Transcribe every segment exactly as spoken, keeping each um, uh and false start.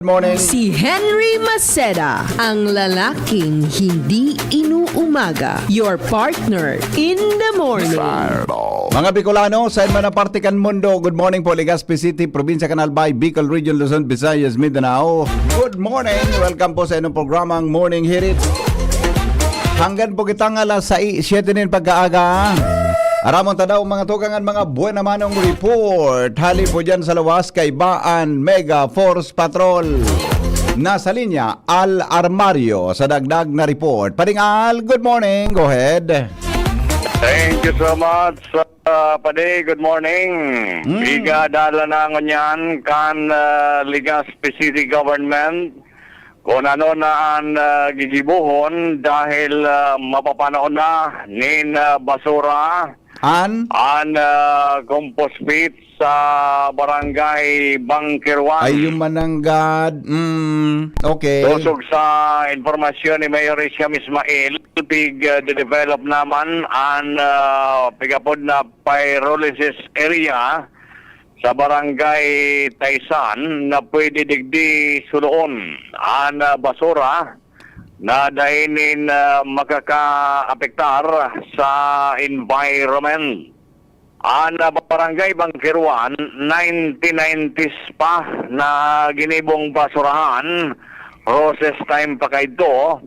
Morning. Si Henry Maceda, ang lalaking hindi inuumaga. Your partner in the morning. Mga Bicolano, sa man na parte kan mundo, good morning po, Legazpi City, Probinsya kan Albay, Bicol Region, Luzon, Visayas, Mindanao. Good morning. Welcome po sa inyong programang Morning Hirit. Hanggang po kitang alas sais, siyete nin pagkaaga. Aramon ta daw, mga tugang, an mga buena manong report. Hali po dyan sa lawas, kaiba an Mega Force Patrol. Nasa linya, Al Armario sa dagdag na report. Paring Al, good morning. Go ahead. Thank you so much, uh, Padi. Good morning. Mm. Iga dala na ngunyan kan uh, Legazpi City Government kung ano na an uh, gigibuhon dahil uh, mapapanaw na nin uh, basura An? an uh, compost pit sa barangay Bangkirwan. Ay, yung mananggad. Mm, okay. Sosog sa impormasyon ni Mayor Isham Ismail, pig uh, develop naman an uh, pigapod na pyrolysis area sa barangay Taisan na pwede digdi suloon an uh, basura na dai nin uh, makakaapektar sa environment. An uh, barangay Bangkirwan, nineteen nineties pa na ginibong basurahan, Roses time pa kaidto.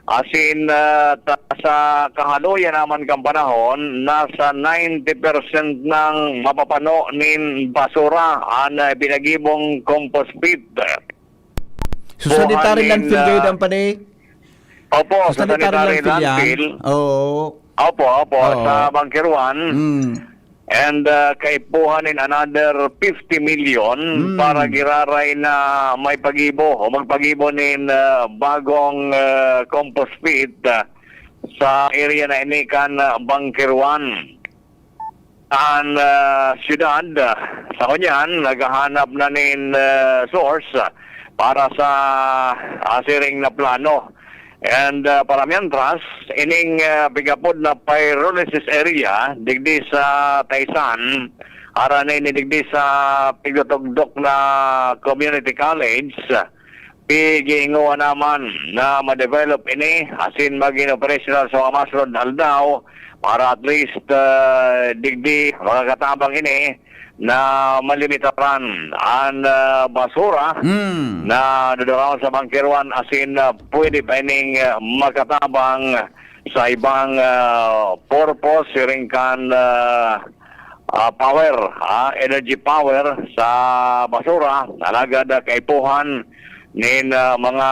Asin uh, ta- sa kahaluyan naman kan panahon, nasa ninety percent nang mapapano nin basura an uh, binagibong compost pit. So, sanitary Kuhanin, landfill ah, kayo dan pa ni? Opo, So, sa sanitary landfill. Oo. Opo, opo, Oo. sa Bangkirwan. Mm. And uh, kaipuhan in another fifty million Mm. para giraray na may pagibo o magpagibo nin uh, bagong uh, compost pit uh, sa area na ini kan uh, Bangkirwan. An uh, siyudad uh, sa kunyan naghahanap na nin uh, source uh, para sa uh, siring na plano. And uh, para mientras, ining uh, pigapod na pyrolysis area digdi sa Taisan, aran ini digdi sa pigtutugdok na community college, pigiingowa naman na ma-develop ini asin magin operational sa mga masunod na aldaw para at least uh, digdi makakatabang ini na malimitaran an uh, basura Mm. na duduraon sa Bangkirwan asin uh, pwede pa ining uh, makatabang sa ibang uh, purpose siring kan uh, uh, power, ah, energy power sa basura. Alagad uh, kaipuhan nin uh, mga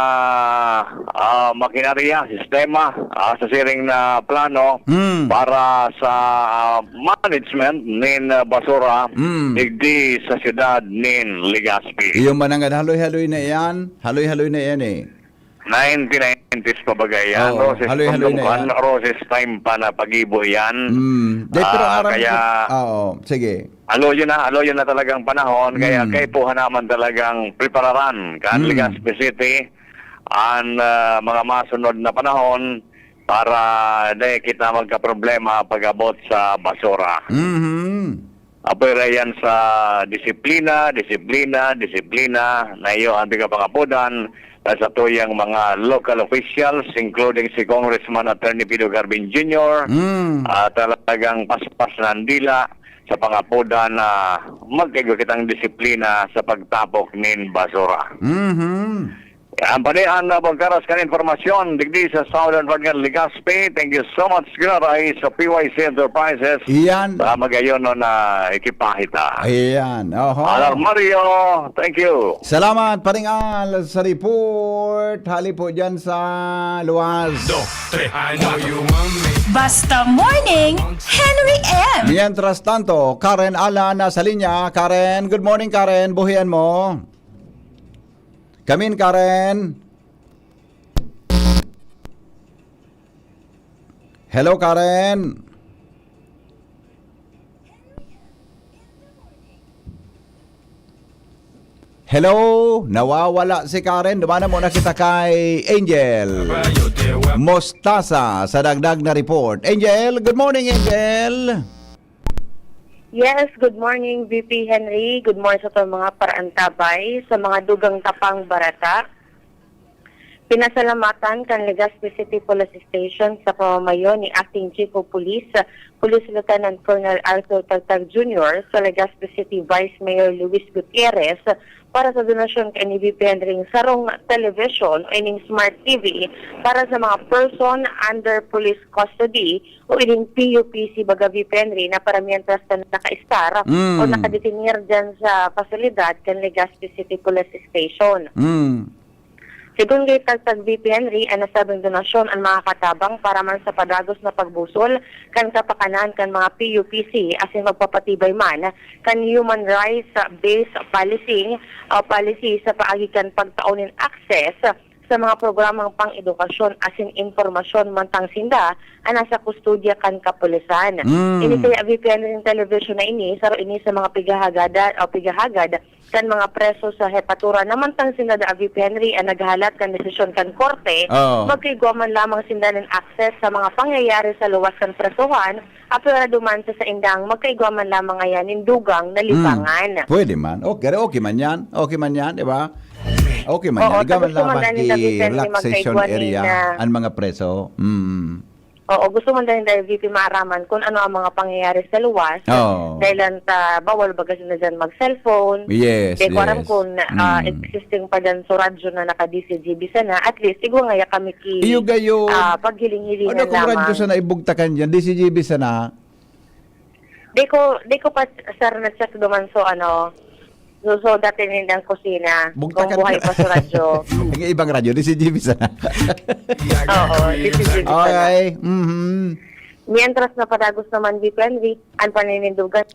uh, makinarya, sistema uh, sa siring na plano Mm. para sa uh, management nin uh, basura Mm. digdi sa siyudad nin Legazpi. Iyo mananggad, haloy-haloy na iyan. Haloy-haloy na iyan eh. Nineteen nineties pa bagay yan, Oo, Roses haloy-haloy na Pambalukan, yan. Roses time pa na pagibo yan. Mm. Di, pero Ah, aram kaya ko, oo, sige. Aloyon na, aloyon na talagang panahon, kaya Mm. kaipuhan naman talagang prepararan kan Mm. Legazpi City an ah, mga masunod na panahon para dai kita magkaproblema pag-abot sa basura. Mhm. Apwera yan sa disiplina, disiplina, disiplina na iyo ang tigapangapodan na sa tuyang mga local officials, including si Congressman Attorney Pido Garbin Junior, Mm. ah, talagang paspas na ang dila sa pangapodan na magkaigo kitang disiplina sa pagtapok nin basura. Mhm. Yan pa ni ang ah, pagkaras kan impormasyon digdi sa Southern Barangay Legazpi. Thank you so much, Ginaray, sa P Y C Enterprises. Iyan. Sa magayon no na ekipahe ta. Ayan. Oho. Alar Mario, thank you. Salamat, Paring Al, sa report. Hali po dyan sa luwas. Dos, tres, ano you want me? Basta Morning, Henry M. Mientras tanto, Karen Ala nasa linya. Karen, good morning, Karen. Buhian mo. Kamin, Karen. Hello, Karen. Hello, nawawala si Karen. Dumana muna kita kay Angel Mostasa sa dagdag na report. Angel, good morning, Angel. Yes, good morning, V P Henry. Good morning sa atong mga paraantabay, sa mga dugang tapang barata. Pinasalamatan kan Legazpi City Police Station sa pamamayo ni Acting Chief of Police, Police Lieutenant Colonel Arthur Tagtag Junior, sa Legazpi City Vice Mayor Luis Gutierrez, para sa donasyon kan V P Henry sarong television o ining Smart T V para sa mga person under police custody o ining P U P C baga V P Henry na para mientras na naka-estar Mm. o nakadetenir dyan sa pasilidad kan Legazpi City Police Station. Mm. Segun kay Tagtag V P Henry, an nasabing donasyon an makakatabang para man sa padagos na pagbusol kan kapakanan kan mga P U P C asin magpapatibay man kan human rights based policing o policy sa paagi kan pagtao nin access sa mga programang pang-edukasyon asin impormasyon mantang sinda an nasa kustodiya kan kapulisan. Mm. Ini kaya V P N rin television na ini, saro ini sa mga pighahagada o pighahagad kan mga preso sa hepatura na mantang sinda da V P Henry an naghahalat kan desisyon kan korte, Oo. magkaigwa man lamang sinda nin access sa mga pangyayari sa luwas kan presohan, apwera duman sa saindang magkaigwa man lamang ngayan nin dugang na libangan. Hmm. Pwede man. Okay, okay man yan. Okay man yan, di ba? Okay man Oo, yan. Ikaw tapos man lamang naman din, David, di Henry, relaxation magkaigwa area, nin, ah, ang mga preso. Mm. Oo, gusto man din, David, V P, maaraman kung ano ang mga pangyayari sa luwas. Oo. Dahil lang sa bawal baga sila dyan mag-cellphone. Yes, Di ko aram yes. kung, ah, Mm. existing pa dyan sa radyo na naka-D C G B sana. At least, igwa ngaya kami ki, Iyo gayo. ah, paghiling-hilingan Ano kung radyo lamang. sana ibugtakan dyan? D C G B sana? Di ko, di ko pa, sir, na-check duman. So, ano, so, so, dati nindang kusina. Bugtakan Kung buhay ka. pa sa radyo. Ang ibang radyo, D C G B sana. Oo, D C G B sana. Okay. Mhm. Mientras na padagos naman, V P Henry, ang paninindugan.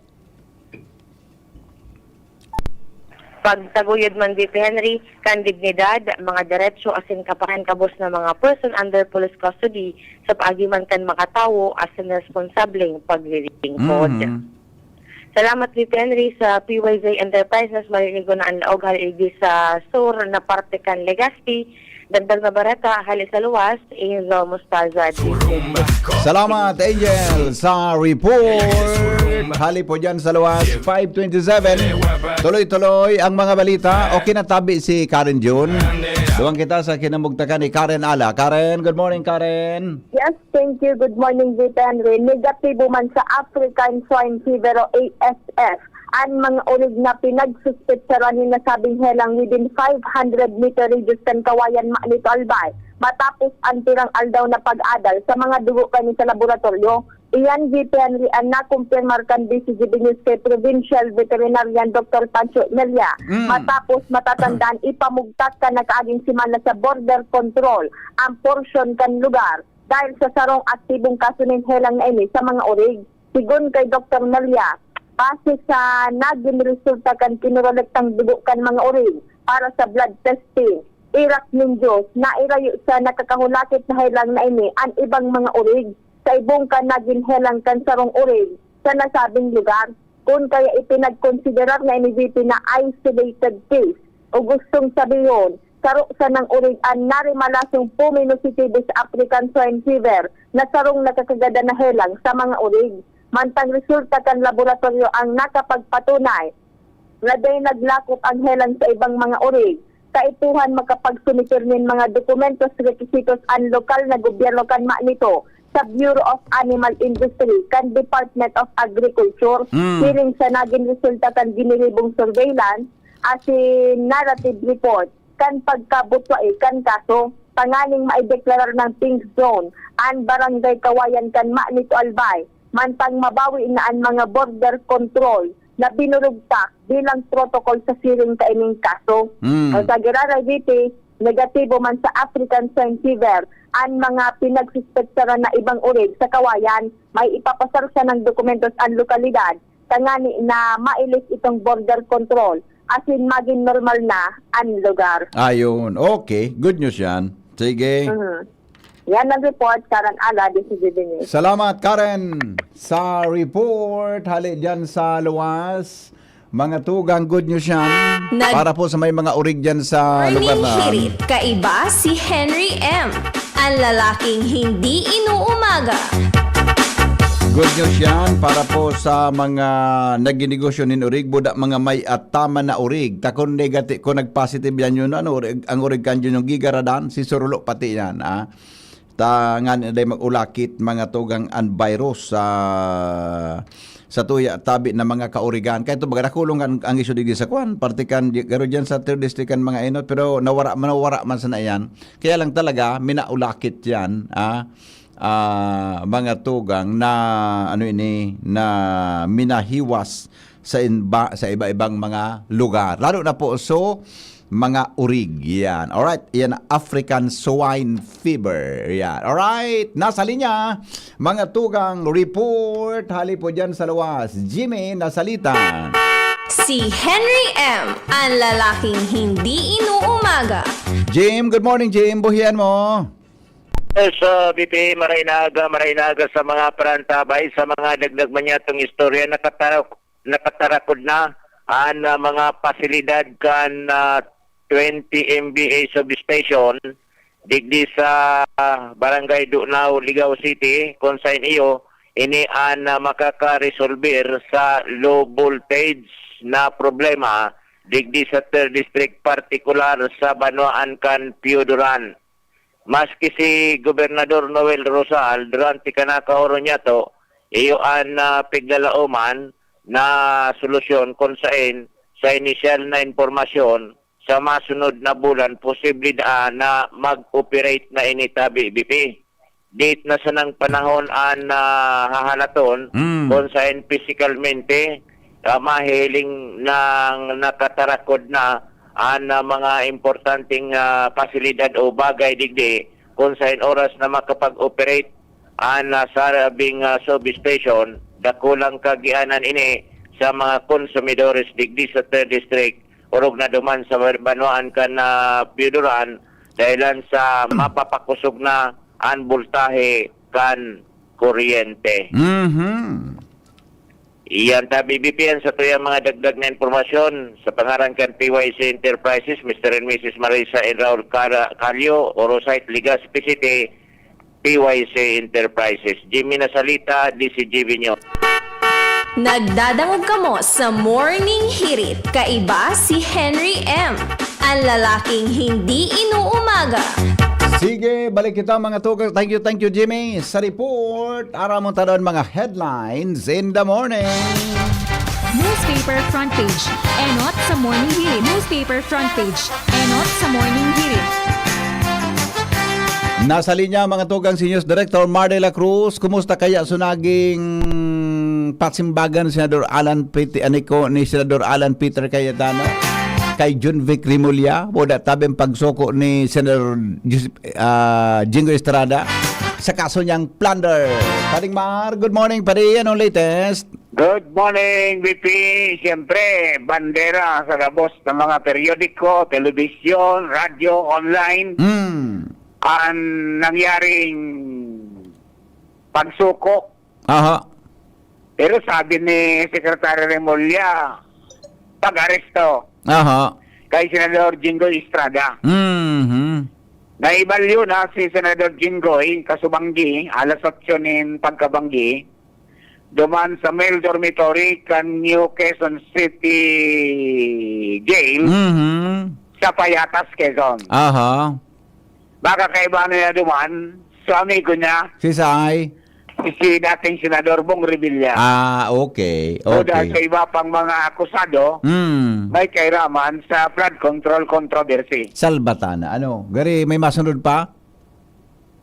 Pagtaguyod man, V P Henry, kan dignidad, mga derecho asin kapahan kabos na mga person under police custody sa paagi man kan makatawo asin responsableng paglilingkod. Mhm. Salamat, V P Henry, sa P Y Z Enterprises. Malinigo na an laog hali sa sur na parte kan Legazpi. Dagdag na bareta hali sa luwas, Angel Mostaza, D C. Salamat, Angel, sa report. Hali po dyan sa luwas, five twenty-seven. Tuloy-tuloy ang mga balita. Okay na tabi si Karen Jun. Duwang kita sa kinamugtakan ni Karen Ala. Karen, good morning, Karen. Yes, thank you. Good morning, Vic Henry. Negatibo man sa African Swine Fever o A S F an mga orig na pinagsuspetsaran nin nasabing helang within five hundred meter radius kan Kawayan, Manito, Albay, matapos an pirang aldaw na pag-adal sa mga dugo kani sa laboratoryo. Iyan, Vic Henry, an nakumpirmar kan D C G B News kay Provincial Veterinarian Doctor Pancho Melia. Mm. Matapos matatandaan, ipamugtak kan nakaaging semana sa border control ang porsyon kan lugar dahil sa sarong aktibong kaso nin helang na ini sa mga orig. Sigon kay Doktor Melia, base sa nagin resulta kan kinorektang dugo kan mga orig para sa blood testing, irak nin Diyos, nairayo sa nakakahulakit na helang na ini an ibang mga orig sa ibong kan nagin helang kan sarong orig sa nasabing lugar. Kun kaya ipinagkonsiderar na ini, V P, na isolated case, o gustong sabihon, saro sanang orig an narimalasong puminositibo sa African Swine Fever na sarong nakakagadan na helang sa mga orig. Mantang resulta kan laboratoryo ang nakapagpatunay na dai naglakop ang helang sa ibang mga orig, kaipuhan makapagsumiter nin mga dokumentos, requisitos an lokal na gobyerno kan Manito sa Bureau of Animal Industry kan Department of Agriculture. Mm. Siring sa nagin resulta kan giniribong surveillance asin narrative report kan pagkabutwai kan kaso, tanganing maideklarar nang pink zone an Barangay Kawayan kan Manito, Albay, mantang mabawi na an mga border control na binurugtak bilang protocol sa siring kaining kaso. Mm. Ang sa Giraray, V P, negatibo man sa African Swine Fever an mga pinagsuspetsaran na ibang orig sa Kawayan. May ipapasar sanang dokumentos an lokalidad tangani na mailis itong border control asin magin normal na an lugar. Ayun. Okay. Good news yan. Sige. Mhm. Yan ang report, Karen Ala, D C G B News. Salamat, Karen, sa report. Hali dyan sa luwas. Mga tugang, good news yan. Nag- Para po sa may mga orig dyan sa lugar na Hirit, kaiba si Henry M. Ang lalaking hindi inuumaga. Good news yan para po sa mga nagninegosyo nin orig, buda mga may ataman na orig. Ta kun negati-, kun nag-positive yan yun, ano, orig, ang orig kan yun yung gigaradan, si Surulo pati yan, ah. Ta nga na dai mag-ulakit mga tugang an virus sa, sa tuya tabi na mga kaorigan. Kaya ito, baga nakulong ang, ang iso digdi sa kwan, parte kan, garo dyan sa third district kan mga enot, pero nawara, nawara man sana yan. Kaya lang talaga, minaulakit yan, ah, ah, mga tugang na, ano ini, na minahiwas sa inba-, sa iba-ibang mga lugar. Lalo na po, so, mga urig. Yan. Alright, yan, African Swine Fever. Yan. Alright, nasa linya, mga tugang report. Hali po dyan sa luwas. Jimmy, nasalita. Si Henry M, ang lalaking hindi inuumaga. Jim, good morning, Jim. Buhian mo. Yes, uh, B P, maray na aga, maray na aga sa mga parantabay, sa mga dagdag man yatong istorya, nakatarak-, nakatarakod na an, ah, mga pasilidad kan, ah, twenty M V A substation digdi sa, ah, Barangay Dunao, Ligao City, kung sain iyo, ini an, ah, makakaresolber sa low voltage na problema digdi sa third district, partikular sa banwaan kan Pioduran. Maski si Gobernador Noel Rosal, durante kan nakaoron niya to, iyo an, ah, piglalaoman na solusyon kun saen sa inisyal na impormasyon, sa masunod na bulan, posible daa na mag-operate na ini tabi, B P. Date na sanang panahon an, ah, hahalaton Mm. kun saen pisikalmente, ah, mahihiling nang nakatarakod na an, ah, mga importanteng, ah, pasilidad o bagay digdi kun saen oras na makapag-operate an, ah, sarabing, ah, substation, dakulang kagianan ini sa mga konsumidores digdi sa third district, orog na duman sa banwaan kan, ah, Pioduran, dahilan sa mapapakusog na an boltahe kan kuryente. Mhm. Iyan ta, B B P, an satuyang mga dagdag na impormasyon. Sa pangaran kan P Y C Enterprises, Mister and Missus Marisa and Raul Cara-, Calio, Orosite, Legazpi City, P Y C Enterprises. Jimmy Nasalita, D C G B News. Nagdadangog kamo sa Morning Hirit. Kaiba si Henry M, ang lalaking hindi inuumaga. Sige, balik kita, mga tugang. Thank you, thank you, Jimmy. Sa report, aram mo taon mga headlines in the morning. Newspaper front page, enot sa Morning Hirit. Newspaper front page, enot sa Morning Hirit. Nasa linya, mga tugang, si News Director Mar de la Cruz. Kumusta kaya so naging pasimbagan ni Senador Alan Pete-, ani ko, ni Senador Alan Peter Cayetano kay John Vic Remulla? Wala tabing pagsuko ni Senador Josep-, ah, Jinggoy Estrada sa kaso niyang plunder. Paring Mar, good morning, pare. Anong latest? Good morning, B P. Siyempre, bandera sa gabos ng mga periodiko, telebisyon, radyo, online, Hmm. ang nangyaring pagsuko. Aha. Pero sabi ni Secretary Remulla, pag-aresto Aha. kay Senador Jinggoy Estrada. Mhm. Naibalyo na si Senador Jinggoy, kasubanggi, alas otso nin pagkabanggi, duman sa male dormitory kan New Quezon City Jail Mhm. sa Payatas, Quezon. Aha. Baka kaiba na niya duman, so amigo niya, Si Sai? si dating Senador Bong Revilla. Ah, okay. So, dahil Okay. sa iba pang mga akusado, Hmm. may kairaman sa flood control controversy. Salbatana. Ano? Gari, may masunod pa?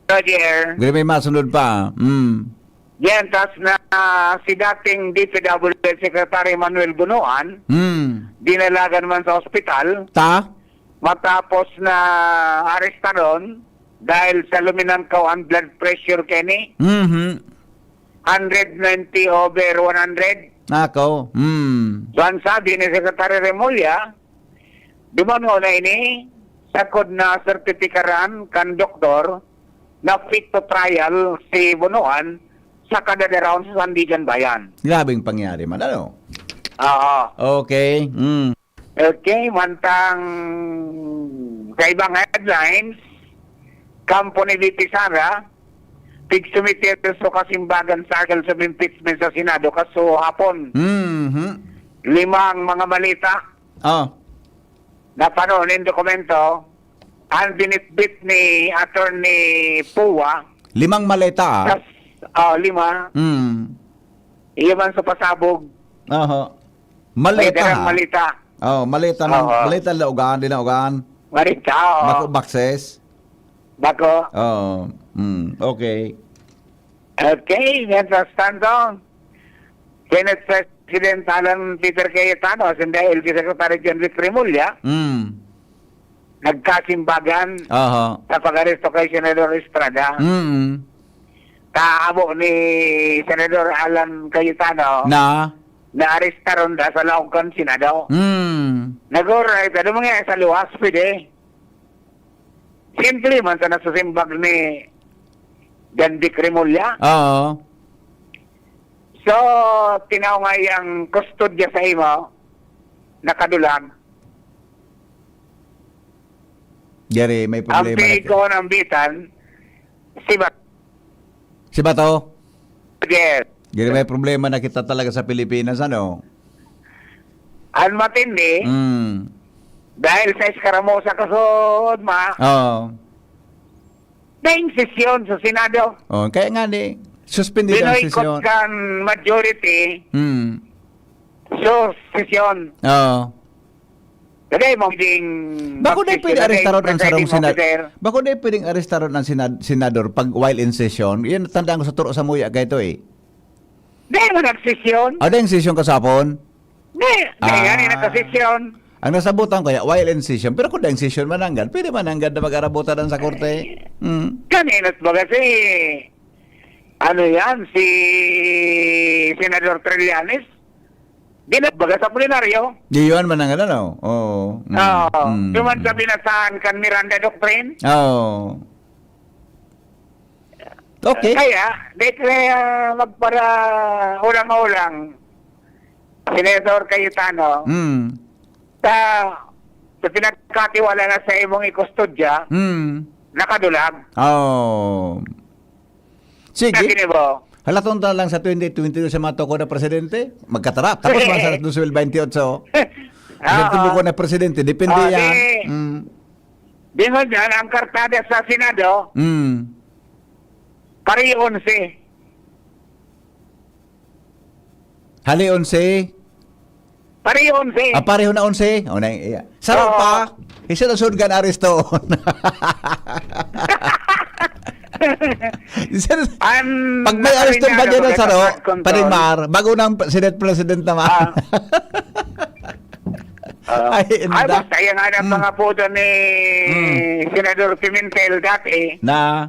Roger. Gari, may masunod pa. Hmm. Yan, tas na, ah, si dating D P W Secretary Manuel Bunuan, Hmm. dinalagan man sa ospital. Ta? Matapos na arestadon dahil sa luminangkaw ang blood pressure kani, Mhm. hundred ninety over one hundred. Ako, hmm. So, ang sabi ni Secretary Remulla, dumano na ini, sakod na sertipikaran kan doktor na fit to trial si Bunuan sa kadadaraon sa Sandigan Bayan. Grabeng pangyari man, ano? Oo. Okay, hmm. Okay, mantang sa ibang headlines, kampo ni V P Sara, Pigsumiter so kasimbagan sa articles of impeachment sa Senado kaso hapon. Mhm. Limang mga maleta. Oh. Napano nin dokumento, ang binitbit ni Attorney Pua. Limang maleta, ah. Tas, oh, lima. Mm. Iyo man sa pasabog. Oho. May Maleta, darang ha? maleta. Oh, maleta ng, Oo. maleta laugaan, di laugaan. Maleta, oo. Bako, boxes. Bako. Oo. Mm, okay. Okay, mientras tanto, Senate President Alan Peter Cayetano, asin dai L G Secretary John Vic Remulla, Mm. nagkasimbagan Aha. sa pag-aresto kay Senador Estrada. Mm. Kaabo ni Senador Alan Cayetano, Na? naarestaron da sa laog kan Senado. Mm. Nag-oray, ano mangyayari sa luwas, pwede? Simple man sa nasasimbag ni John Vic Remulla. Oo. So, tinaw nga yang kustodya sa imo, nakadulag. Gary, may Ang problema na ki- pinagkaunambitan, si Ba- Si Bato? Yes. Gary, may problema na kita talaga sa Pilipinas, ano? Ang matindi, Mm. dahil sa eskaramusa kaso, ma, Oo. daing sesyon sa Senado. Oh, kaya nga ni, suspendido ang Binoykot sesyon. kan majority Mm. so sesyon. Oo. Kaya mo ding Bako na pwede arestaron ang sarong senad-, bako na pwedeng arestaron ang senad-, senador pag while in session. Yan, tandaan ko sa turo sa muya kayo ito eh. Dahil mo nagsesyon. Ah, dahil session kasapon? Di, di Ah. yan, eh, nakasesyon. Ang nasabutan ko, ya, while in session. Pero kung dahil session mananggad, pwede mananggad na mag-arabutan sa korte. Mm. Kaninot ba kasi, ano yan, si Senador Trillanes? Di na baga sa plenaryo. Di yun, mananggad, ano? Oo. Mm. Oo. Mm. Yung man sa Mm. binasahan kan Miranda Doctrine? Oo. Okay. Kaya, di kaya magpara-ulang-ulang, Senator Cayetano, Mm. sa, sa pinagkatiwala na sa imong ikustodya, Mm. nakadulag. Oh. Sige. Sabi niyo ba? Halaton ta lang sa twenty twenty-two sa mga toko na presidente, magkatarap. Tapos mga sa dos mil bentiocho, Oo. presidente buko na presidente, depende Oh, yan. di, Mm. di mo dyan, ang kartada sa Senado, Mm. pareho onse. Hali onse? Pareho onse. Ah, pareho na onse? O, na, iya. Saro Oo. pa? Isa na sud kan aresto. Isa na, Ang pag may aresto nakarinado, ba dyan na saro, magkakapat control. Padimar, bago ng Senate President naman. Ah. Ah. Ay, Ay, inda. basta yan nga ng Mm. mga puto ni Mm. Senador Pimentel dati. Na?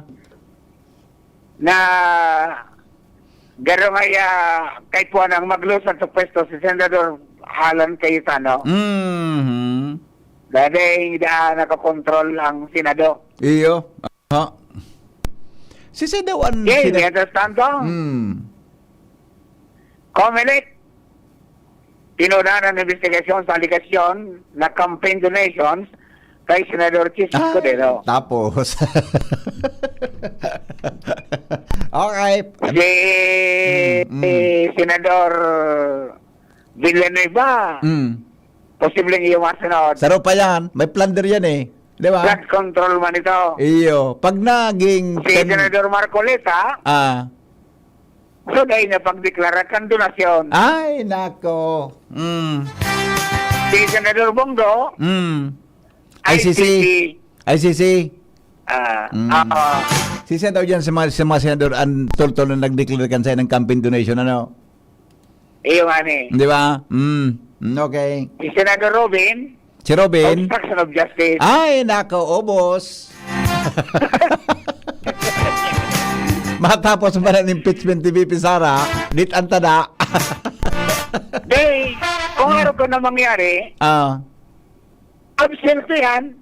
Na garo nga iya, kahit po nang maglusan sa pwesto si Senador Alan Cayetano. Mhm. Dahil da nakakontrol ang Senado. Iyo. Ha? Si Senado an Yay, Senado. Mientras tanto, Hmm. Comelec, tinudan ang investigasyon sa alegasyon na campaign donations kay Senador Chiz Ay, Escudero. Tapos. Okay. Si Mm, mm. Senador Villanueva, Mm. posibleng iyo masunod. Saro pa yan. May plunder yan eh. Di ba? Flood control man ito. Iyo. Pag naging Si ten Senador Marcoleta, Ah. So, dahil niya pagdeklara kan donasyon. Ay, nako. Mm. Si Senador Bong Go, Mm. I C C. I C C. I C C. Ah, Mm. ah, Si Sen daw dyan sa mga, sa mga senador, ang tol-tol na nagdeklara kan sa ng campaign donation, ano? Iyo nga ni. Di ba? Mm. Mm, okay. Si Senador Robin, Si Robin? Obstruction of justice. Ay, nako, ubos. Matapos man ang impeachment ni V P Sara, dit ang tada. Day, kung Hmm. ano ko na mangyari, Ah. absuelto yan.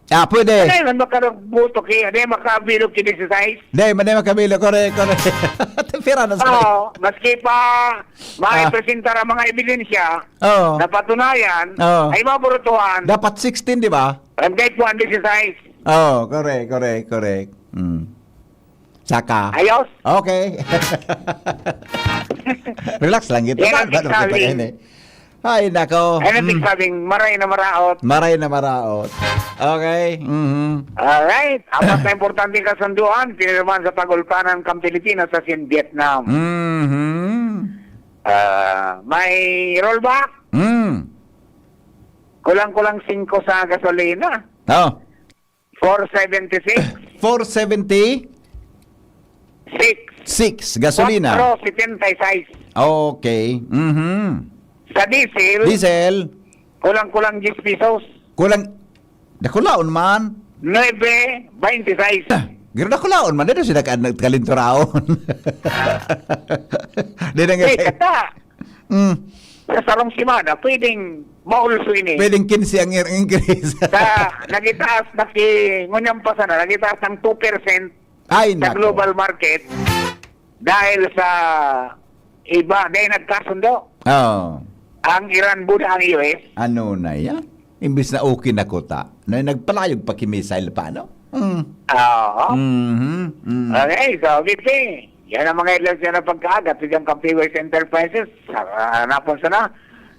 Ah, pwede. Ano yun, makabuto ki, ano yun, makabilog ki exercise? Hindi, hindi makabilog. Correct, correct. Pira na sa Oo, maski pa, Ah. maipresentar ang mga ebidensya Oo. na patunayan, Oo. ay maburutuhan. Dapat sixteen, di ba? Ang date po, ang exercise. Oo, correct, correct, correct. Mm. Saka. Ayos. Okay. Relax lang gito. Yan ang Ba- ba- ba- sinasabing- ini? Ay, nako. Yan ang Mm. sinasabing, maray na maraot. Maray na maraot. Okay. Mhm. Alright. Apat na importanteng kasunduan, pinirmahan sa pag-ulpanan kan Pilipinas sa Sin Vietnam. Mhm. Ah, may rollback. Mm. Kulang-kulang singko sa gasolina. Oh. Four seventy-six. Four seventy? Six. Six, gasolina. Kwatro setenta y seis. Okay. Mhm. Sa diesel, Diesel. kulang-kulang diyes pesos. Kulang, dakulaon man. Nuebe veintiseis. Ah, pero dakulaon man, dito sila ka-, kalinturaon. Di na nga Eh, sa- kata. Mm. Sa sarong semana, pwedeng maulso ini. Pwedeng quince ang increase. Sa, nagitaas na ki, ngunyan pa sana, nagitaas ng two percent Ay, sa nako. Global market dahil sa iba, dahil nagkasundo. Oo. Ang Iran, buda ang U S. Ano na yan? Imbis na okay na kuta, na nagpalayog pa ki missile pa, no? Mm. Oo. Mhm. Mm. Okay, so, V P, yan ang mga headlines na pagkaaga. Tignan kang P Y S Enterprises. Sa, ah, hanapon sana,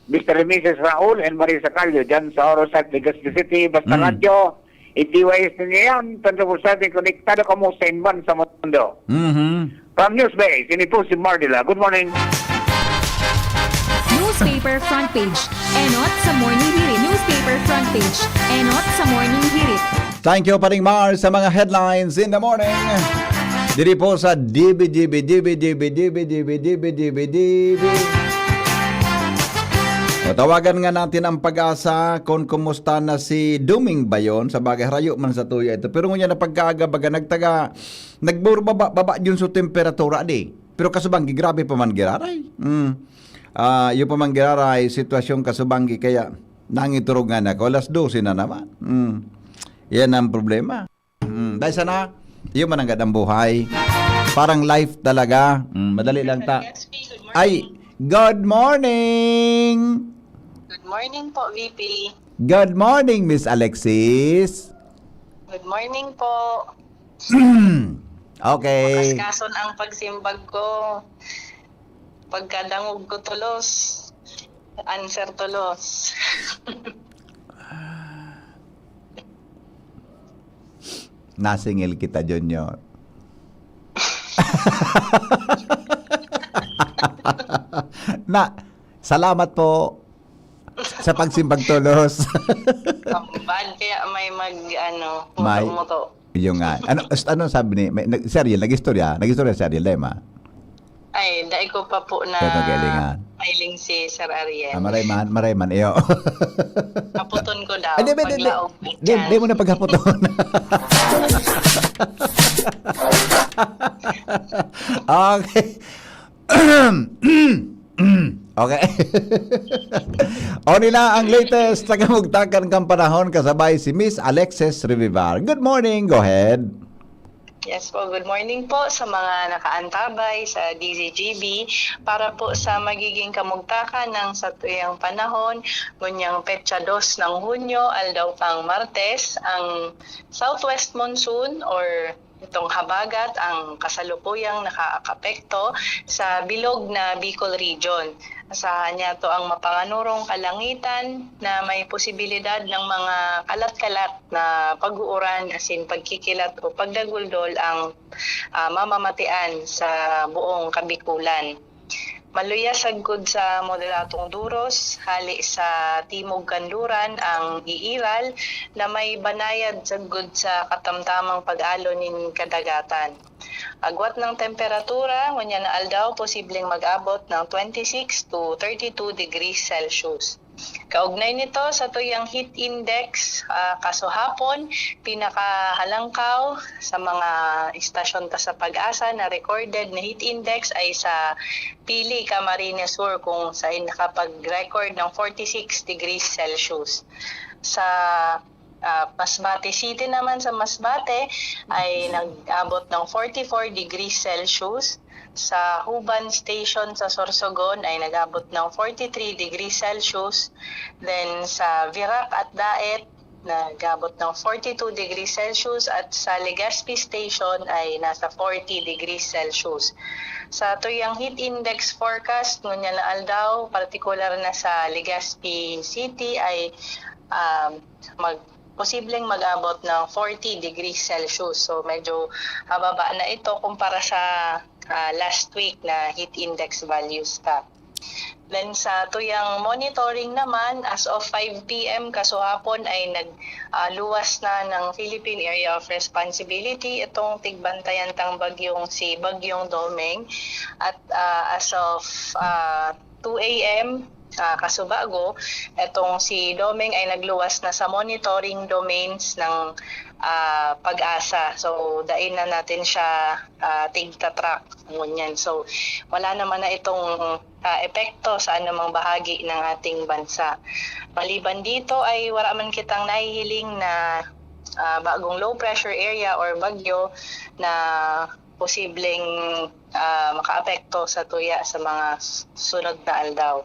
Mister and Missus Raul and Marisa Callo, dyan sa Oro Site, Legazpi City. Basta Mm. radyo, i-D Y S ninyo yan. Twenty-four seven, konektado kamo sa inban sa mundo. Mhm. From News Base, ini po si Mardila. Good morning. Newspaper front page. Enot sa Morning Hirit. Newspaper front page. Enot sa Morning Hirit. Thank you, Paring Mar, sa mga headlines in the morning. Diri po sa D B, D B, D B. O, tawagan nga natin ang Pag-asa kung kumusta na si Duming Bayon. Sa bagay, harayo man sa tuya ito. Pero ngunyan na pagkaaga, baga nagtaga, nagbababa, baba yun sa temperatura, di. Pero kasubanggi, grabe pa man giraray. Mm. Ah, yung pa man giraray, sitwasyon kasubanggi, kaya nangiturog nga na ako. Alas dose na naman. Mm. Yan ang problema. Mm. Dahil sana, yun man ang gadang buhay. Parang life talaga. Mm, madali lang ta. Ay, good morning! Good morning po, V P. Good morning, Miss Alexis. Good morning po. Okay. Makaskason ang pagsimbag ko. Pagkadangog ko tulos, answer tulos. Nasingil kita, Junior. Na, salamat po sa pagsimbag tulos. Bad kaya may mag, ano, May muto-muto. Yung nga. Ano, ano sabi ni, may, nag-, si Ariel, nag-istorya? Nag-istorya si Ariel, di ma? Ay, dai ko pa po na Kaya magalingan. Mailing si Sir Ariel. Ah, maray man, maray man, iyo. Haputon ko daw, Ay, di, di, di, di. Paglaog may Di, di mo na chance. Paghaputon. Okay. Okay. O nila ang latest sa kamugtakan kan panahon kasabay si Miss Alexis Revivar. Good morning, go ahead. Yes po, good morning po sa mga nakaantabay sa D Z G B para po sa magiging kamugtakan ng satuyang panahon, ngunyang petsa dos ng Hunyo, aldaw pang Martes, ang southwest monsoon or itong habagat ang kasalukuyang nakaapekto sa bilog na Bicol Region. Asahan niya to ang mapanganurong kalangitan na may posibilidad ng mga kalat-kalat na pag-uuran, asin pagkikilat o pagdaguldol ang, ah, mamamatian sa buong Kabikulan. Maluya sagkod sa moderadong duros, hali sa timog kanluran ang iiral na may banayad sagkod sa katamtamang pag-alo nin kadagatan. Agwat ng temperatura, ngunyan na aldaw, posibleng mag-abot ng twenty-six to thirty-two degrees Celsius. Kaugnay nito, sa tuyang heat index, ah, kasuhapon, pinakahalangkaw sa mga istasyon ta sa Pag-asa na recorded na heat index ay sa Pili, Camarines Sur, kung saan nakapag-record ng forty-six degrees Celsius. Sa, ah, Masbate City naman, sa Masbate ay nag-abot ng forty-four degrees Celsius. Sa Huban Station sa Sorsogon ay nag-abot ng forty-three degrees Celsius. Then sa Virac at Daet, nag-abot ng forty-two degrees Celsius at sa Legazpi Station ay nasa forty degrees Celsius. Sa tuyang heat index forecast, ngunyan na aldaw, partikular na sa Legazpi City, ay um, mag posibleng mag-abot ng forty degrees Celsius. So, medyo mababa na ito kumpara sa ah, last week na heat index values ta. Then sa tuyang monitoring naman, as of five p m kasuhapon ay nag ah, luwas na ng Philippine Area of Responsibility itong tigbantayan tang bagyong si Bagyong Domeng. At ah, as of ah, two a m ah, kasubago, itong si Domeng ay nagluwas na sa monitoring domains ng ah, PAGASA. So, dai na natin siya ah, tigta-track, ngunyan. So, wala naman na itong ah, epekto sa anumang bahagi ng ating bansa. Maliban dito ay wala man kitang nahihiling na ah, bagong low pressure area or bagyo na posibleng ah, makaapekto sa tuya sa mga s- sunod na aldaw.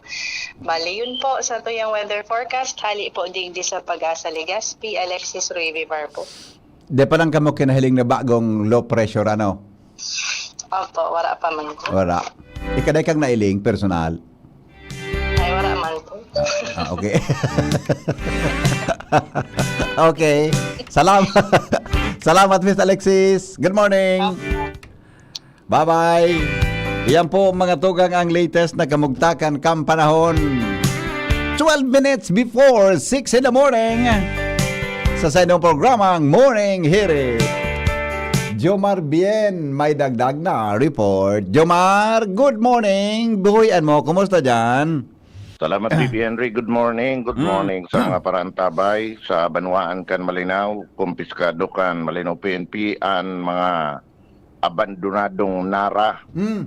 Bali, yun po sa tuyang weather forecast. Hali po digdi sa PAGASA Legazpi, Alexis Ruibibar po. Di pa lang kamo kinahiling na bagong low pressure, ano? Opo, wala pa man po. Wala. Ika dai kang nailing, personal? Ay, wala man po. Ah, okay. Okay. Salamat. Salamat, Miss Alexis. Good morning. Bye-bye. Yan po, mga tugang, ang latest na kamugtakan kan panahon. Twelve minutes before six in the morning. Sa saindong programang Morning Hirit. Jomar Bien, may dagdag na report. Jomar, good morning. Buhay mo, kumusta diyan? Salamat, B P Henry. Good morning. Good morning sa mga paraantabay sa banwaan kan Malinao. Kumpiskado kan Malinao P N P an mga abandonadong nara, Mm.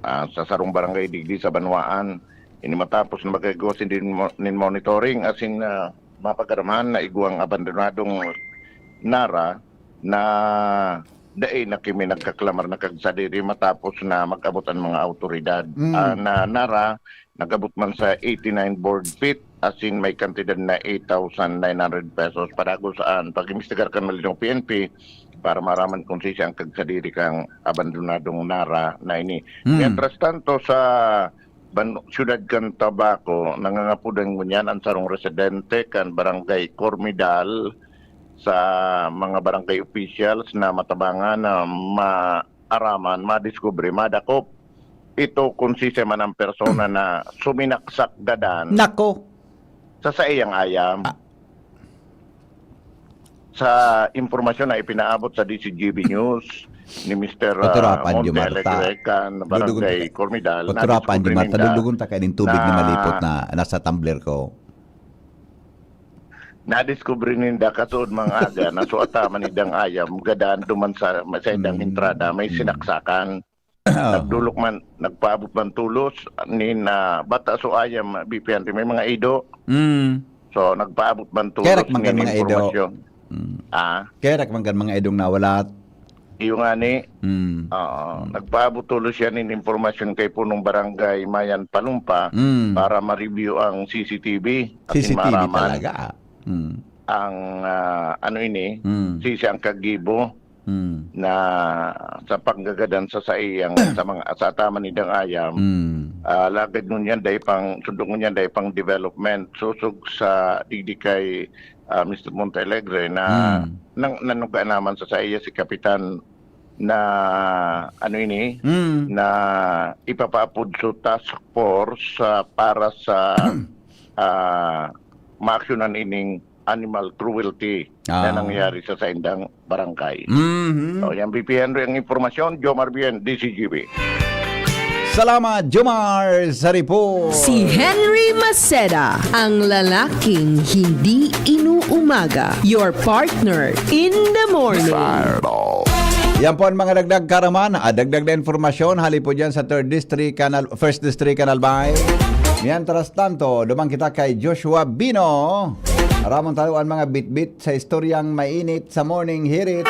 ah, sa sarong barangay digdi sa banwaan. Ini matapos na magkaigo nin mo-, nin monitoring asin, ah, mapag-aramahan na igwang abandonadong nara na dai na kimi nagkaklamar na kagsadiri matapos na mag-abot an mga awtoridad. Mm. Ah, na nara, nag-abot man sa eighty-nine board feet, asin may kantidad na eight thousand nine hundred pesos. Padagos an pag-imbestigar kan Malinao P N P para maaraman kung sisya ang kagsadiri kan abandonadong nara na ini. Mm. Mientras tanto, sa ban-, siyudad kan Tabaco, nangangapodan ngunyan an sarong residente kan Barangay Cormidal sa mga barangay officials na matabangan na maaraman, madiskubre, madakop ito kung sisya man ang persona na suminaksak gadan Nako. sa saiyang ayam. Ah. Sa impormasyon na ipinaabot sa D Z G B News ni Mister, ah, Oturapan, Monte Jomar, ta Alegre kan Barangay dudugon ta ka-, Cormidal, Oturapan, nadiskubre Jomar, ta ninda dudugon ta kainin tubig na na malipot na nasa tumbler ko. Nadiskubre ninda kasuod mga aga na suata man idang ayam, gadan duman sa, sa idang Mm. entrada, may Mm. sinaksakan. Oo. Nagdolok man, nagpaabot man tolos nin, ah, bata so ayam, B P N, may mga ido. Mm. So, nagpaabot man tolos Kerek man kan nin mga ido. impormasyon. Mm. Ah? Kerek man kan mga idong nawalat. Iyo nga ni. Mm. Oo. Mm. Nagpaabot tolos siya nin impormasyon kay punong barangay Mayan Palumpa Mm. para ma-review ang C C T V. Asin C C T V maaraman talaga, ah. Mm. ang, ah, ano ini, Mm. sisya ang kagibo Mm. na sa panggagadan sa saiyang, sa mga, sa ataman nindang ayam. Mm. Ah, lagad ngunyan dai pang, sundok ngunyan dai pang development. Sosog sa digdi kay, ah, Mister Monte Alegre na Mm. nang, nanuga naman sa saiya si Kapitan na, ano ini, Mm. na ipapaapod so task force, ah, para sa, ah, maaksyonan ining animal cruelty na Ah. nangyari sa saindang barangay. Mhm. So, yan, B P Henry, ang impormasyon. Jomar Bien, D Z G B. Salamat, Jomar, sa report. Si Henry Maceda, ang lalaking hindi inuumaga. Your partner in the morning. Yan po ang mga dagdag karaman, ah, dagdag na impormasyon. Hali po dyan sa third District, Canal, first District, Canal Bay. Mientras tanto, duman kita kay Joshua Bino. Ramon tayo ang mga bitbit sa istoryang mainit sa Morning Hirit.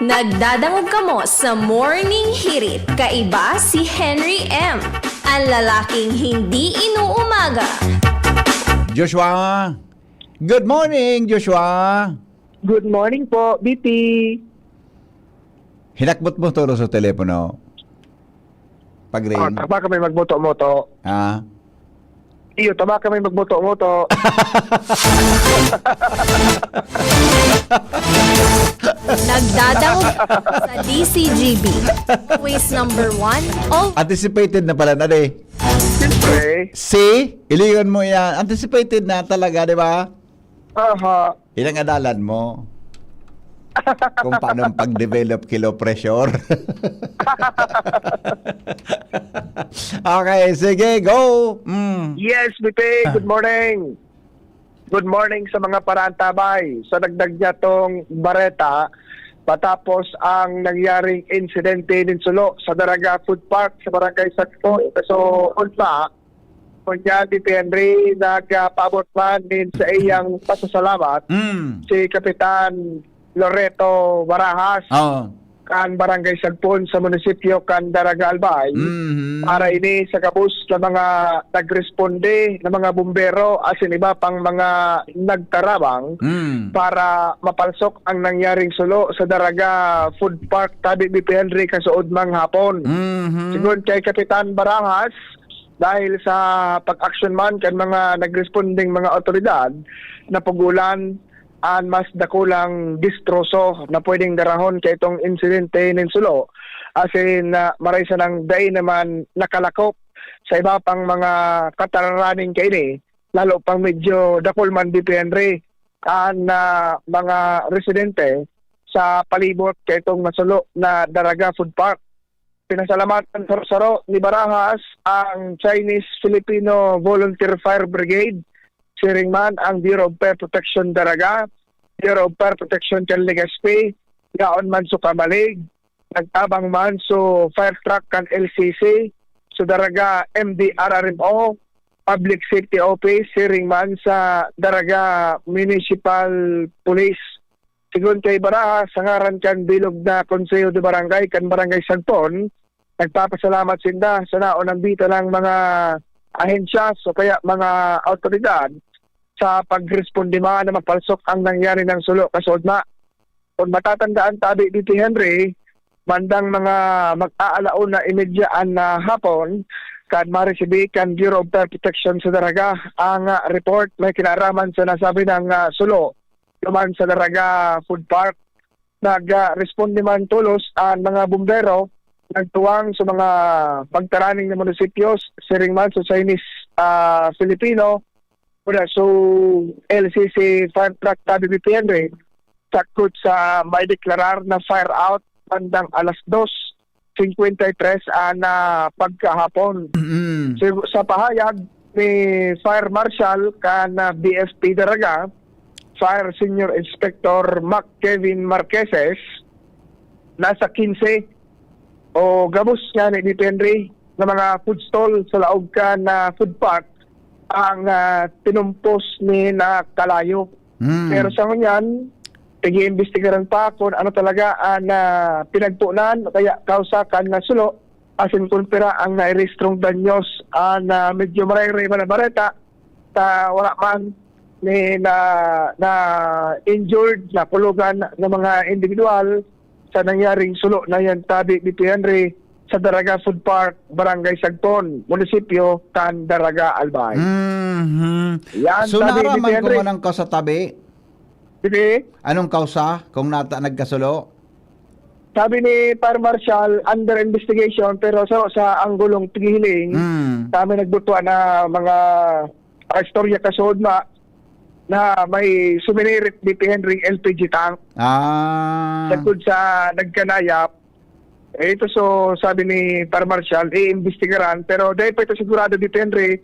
Nagdadangog kamo sa Morning Hirit. Kaiba si Henry M, ang lalaking hindi inuumaga. Joshua, Good morning, Joshua. Good morning po, B P. Hinakbot mo toro sa telepono. Pag ring. Oh, tama kami magmoto-moto. Ah. Iyo, tama kami magmoto-moto. Nagdadangog sa D C G B. Always number one. All Anticipated na pala na, de. Siyempre. See? Ilingon mo yan. Anticipated na talaga, di ba? Aha. Ilang adalan mo? Kung paano ang pag-develop kilo pressure. Okay, sige, go. Mm. Yes, B P. Good morning. Good morning sa mga parantabay. Sa dagdag niya tong bareta, matapos ang nangyaring insidente nin sulo sa Daraga Food Park sa Barangay Sagpon, so unsa, kunya ni Henry nagpaabot man nin sa iyang pasasalamat Mm. si Kapitan Loreto Barajas Oh. kan Barangay Sagpon sa munisipyo kan Daraga Albay. Mhm. Para ini sa gabos na mga nagresponde na mga bumbero asin iba pang mga nagtarabang Mm. para mapalsok ang nangyaring sulo sa Daraga Food Park tabi ni Henry kasuodmang hapon. Mhm. Sigon kay Kapitan Barajas, dahil sa pag-action man kan mga nagresponding mga otoridad, napugulan an mas dakulang distroso na pwedeng darahon kaitong insidente nin sulo, asin na maray sanang dai naman nakalakop sa iba pang mga katararaning kaini, lalo pang medyo dakul man, D P Henry, an, ah, mga residente sa palibot kaitong nasulo na Daraga Food Park. Pinasalamatan saro-saro ni Barajas ang Chinese-Filipino Volunteer Fire Brigade, siring man ang Bureau of Fire Protection Daraga, Bureau of Fire Protection kan Legazpi, yaon man so Camalig, nagtabang man so fire truck kan L C C, so Daraga M D R R M O, Public Safety Office, siring man sa Daraga Municipal Police. Sigon kay Barajas, sa ngaran kan bilog na Konseho de Barangay kan Barangay Sagpon, nagpapasalamat sinda sa naunang bitalang mga ahensya o kaya mga awtoridad sa pagresponde man na mapalsok ang nangyari ng sulo kasuodma. Kung matatandaan tabi ni Henry, bandang mga mag-aalauna imedya an, ah, hapon, kan maresibi kan Bureau of Fire Protection sa Daraga ang, ah, report may kinaraman sa nasabi ng, ah, sulo duman sa Daraga Food Park. Nagresponde man tolos an mga bumbero, nagtuwang sa mga pagtaraning na munisipyos, siring man sa Chinese, ah, Filipino, muna sa L C C fire truck tabi ni Henry, sakot sa may deklarar na fire out bandang alas dos cincuenta y tres na pagkahapon. Mm. So, sa pahayag ni Fire Marshal kan, ah, B F P Daraga, Fire Senior Inspector Mac Kevin Marqueses, nasa quince o gabos nga ni Henry na mga food stall sa laog kan, ah, food park ang, ah, tinumpos ni na kalayo. Mm. Pero sa ngunyan, pag-iimbestigaran pa kung ano talaga ang, ah, pinagpunan o kaya kausa kan nasulo, asin kung pira ang nairehistrong danyos. Ah, na medyo marayray man ang bareta, ta wala man ni na, na injured, na kulugan ng mga individual sa nangyaring sulo na yan tabi ni Henry sa Daraga Food Park, Barangay Sagpon, Munisipyo kan Daraga Albay. Mhm. Yan, So, sabi ni naaraman ko Henry. man ang kausa tabi. Sige. Anong kausa kung nata nagkasulo? Sabi ni Fire Marshal, under investigation, pero sa, sa anggulong paghihiling, Mm. kami nagbutwa na mga, ah, istorya kasuod na, na may suminirit ni Henry L P G tank. Ah. Sagkod sa nagkanayap, eh, ito so sabi ni Fire Marshal, iimbestigaran, pero dahil pa ito sigurado ni Henry,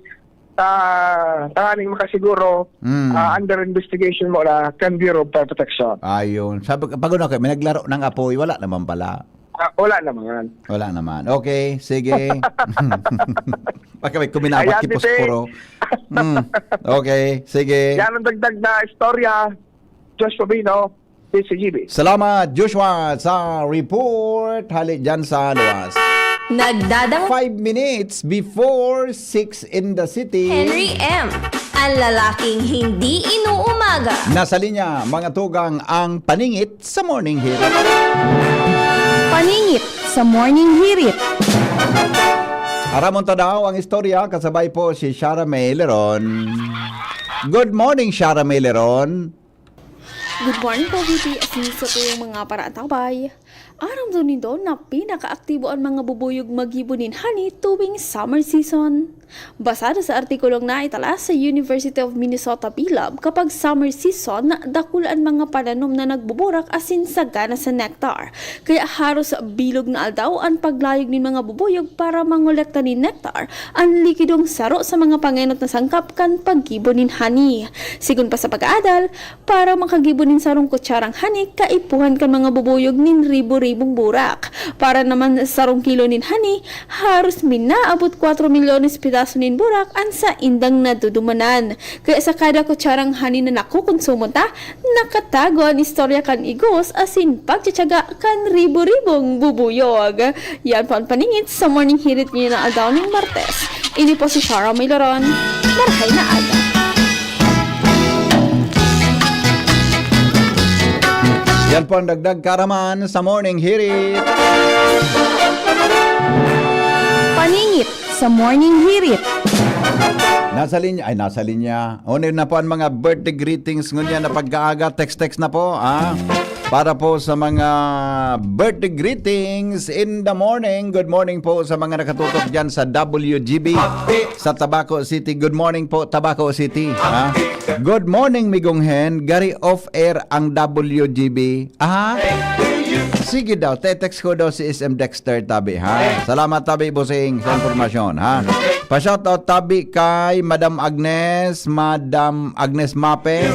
ta tanganing makasiguro, Mm. ah, under investigation mo na kan Bureau of Fire Protection. Ayun. Sabi ko, pag ako, may naglaro ng apoy, wala naman pala. Ah, wala naman. Wala naman. Okay, sige. Baka may kuminawat Ayan, ki Tite. Posporo. Mm. Okay, sige. Yan ang dagdag na istorya. Josh Pabino, D C G B. Salamat, Joshua, sa report. Hali dyan sa luwas. Nagdadang Five minutes before six in the city. Henry M. Ang lalaking hindi inuumaga. Nasa linya, mga tugang, ang paningit sa Morning Hirit. Paningit sa Morning Hirit. Aramon ta daw ang istorya, kasabay po si Shara May Leron. Good morning, Shara May Leron. Good morning po, V P. Asin sa tuyong mga paratabay. Aram daw nindo na pinakaaktibo an mga bubuyog maggibo nin honey tuwing summer season. Basado sa artikulong naitala sa University of Minnesota Bilab, kapag summer season, dakul an mga pananom na nagbuburak asin sagana sa nectar. Kaya haros bilog na aldaw an paglayog nin mga bubuyog para mangolekta nin nectar, an likidong saro sa mga pangenot na sangkap kan paggibo nin honey. Sigon pa sa pag-aadal, para makagibo nin sarong kutsarang honey, kaipuhan kan mga bubuyog nin ribo-ribong burak. Para naman sa sarong kilo nin honey, haros minaabot kwatro milyones pedaso nin burak an saindang nadudumanan. Kaya sa kada kutsarang honey na nakokonsumo ta, nakatago an istorya kan igos asin pagtsatsaga kan ribo-ribong bubuyog. Yan po an paningit sa Morning Hirit ngayon na aldaw ning Martes. Ini po si Shara May Leron. Marahay na aga. Yan po ang dagdag kaaraman sa Morning Hirit. Paningit sa Morning Hirit. Nasa linya, ay, nasa linya. Unin na po ang mga birthday greetings ngunyan na pagkaaga. Text-text na po, ah. Para po sa mga birthday greetings in the morning. Good morning po sa mga nakatutok dyan sa W G B sa Tabaco City. Good morning po, Tabaco City. Ha? Good morning, Migong Hen. Gari off-air ang W G B. Ah? Sige daw, te-text ko daw si S M Dexter tabi, ha? Salamat tabi, bossing, sa impormasyon, ha? Pa-shoutout tabi kay Madam Agnes, Madam Agnes Mape,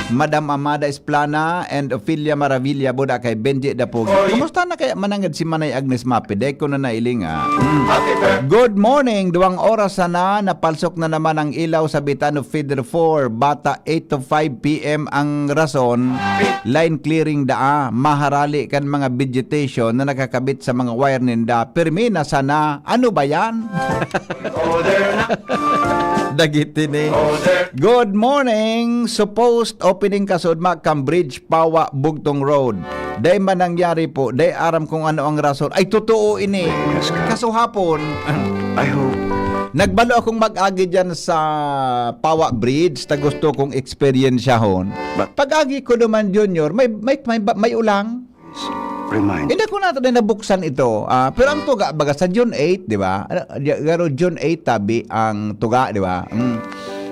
Madam Amada Esplana, and Ophelia Maravilla, buda kay Benji Dapogi. Kumusta na kaya mananggad si Manay Agnes Mape? Dai ko na nailing, ah. Mm. Good morning! Duwang oras sana, napalsok na naman ang ilaw sa Bitano Feeder four. Bata, eight to five P M ang rason. Line clearing daa. Maharali kan mga vegetation na nakakabit sa mga wire ninda. Pirmi na sana. Ano ba yan? Dagiti ni. Good morning! Supposed opening kasudma kan bridge Pawa, Bugtong Road. Dai man nangyari po, dai aram kung ano ang rason. Ay, totoo ini. Kasuhapon, I hope. Nagbalo akong mag-agi dyan sa Pawa Bridge, ta gusto kong eksperyensyahon. But pag-agi ko naman, Junior, may, may, may, may ulang. Remind. Hindi ko na ito na nabuksan ito. Ah, pero ang tuga, baga sa June eight, di ba? Ano, di- pero June eight, tabi ang tuga, di ba? Mm.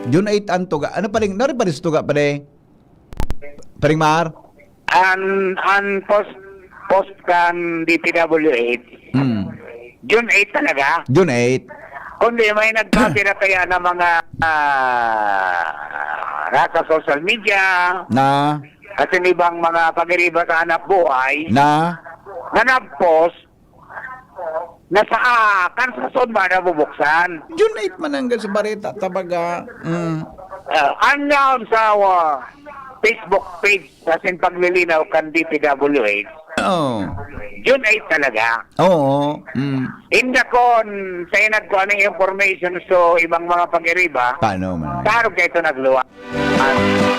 June eight ang tuga. Ano pa rin? Nari pa rin sa tuga pa rin? Paring Mar? An, an post, post kan D P W eight. Hmm. June eight talaga? June eight. Kundi may nagkapira kaya na mga, ah, nasa social media. Na? Kasi may ibang mga pag-iriba sa hanap buhay. Na? Na nag-post na sa, ah, kan sa Sodma nabubuksan. June eight man ang sa bareta, tabaga. Mm. Ah, unknown sa, ah, Facebook page sa sin paglilinaw kan D P W H. Oo. June eight talaga. Oo. Mm. Inda kon sa inag ko anong information so ibang mga pag-iriba. Paano man? Tarog kayo ito nagluwa.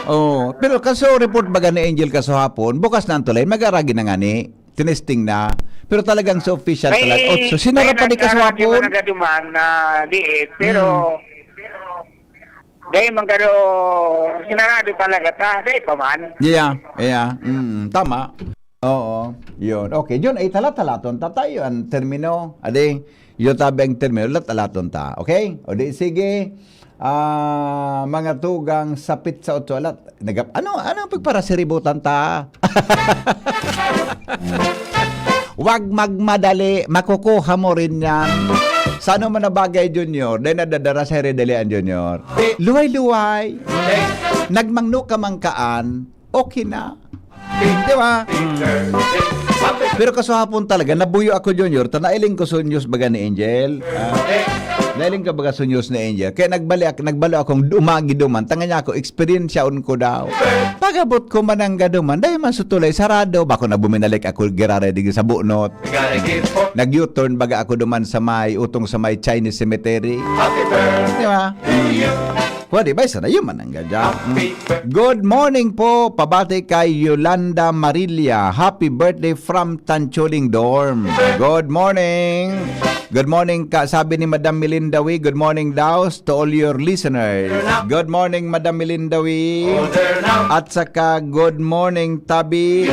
Oo. Pero kaso report baga ni Angel kaso hapon, bukas na ang tulay, mag-aragi na nga ni. Tinesting na. Pero talagang sa official talaga. Otso, sinara pa di ka sa hapon? Nagaduman na diit, pero dahil man gado, sinarado talaga ta, dahil pa man. Yeah, yeah. Mm, tama. Oo, yun. Okay, yun ay talat-talaton ta tayo ang termino. Adi, yun tabi ang termino, talat-talaton ta. Okay? O di, sige. Ah, mga tugang sapit sa otso alat. Nagap-, ano, ano ang pagparasiributan ta? Wag magmadali, makukuha mo rin yan. Sa ano man na bagay, Junior, dahil nadadara sa ere dali ang Junior. Luway-luway. Nagmangno ka man kaan, okay na. Di ba? Pero kasuhapon talaga, nabuyo ako, Junior, ta nailing ko sa news baga ni Angel. Ah, nailing ka baga sa news ni Angel. Kaya nagbali ak-, nagbalo akong dumagi duman. Tanga niya ako, eksperyensyaon ko daw. Pag-abot ko manangga duman, dahil man sa tulay, sarado. Bako na buminalik ako, girara digdi sa bunot. Nag-U-turn baga ako duman sa may, utong sa may Chinese cemetery. Di ba? Pwede ba? Isa na yun, manangga dyan. Mm. Good morning po. Pabati kay Yolanda Marilla. Happy birthday from Tanchuling Dorm. Good morning. Good morning, ka, sabi ni Madam Melinda Wee. Good morning, Daos, to all your listeners. Good morning, Madam Melinda Wee. At saka, good morning, Tabi.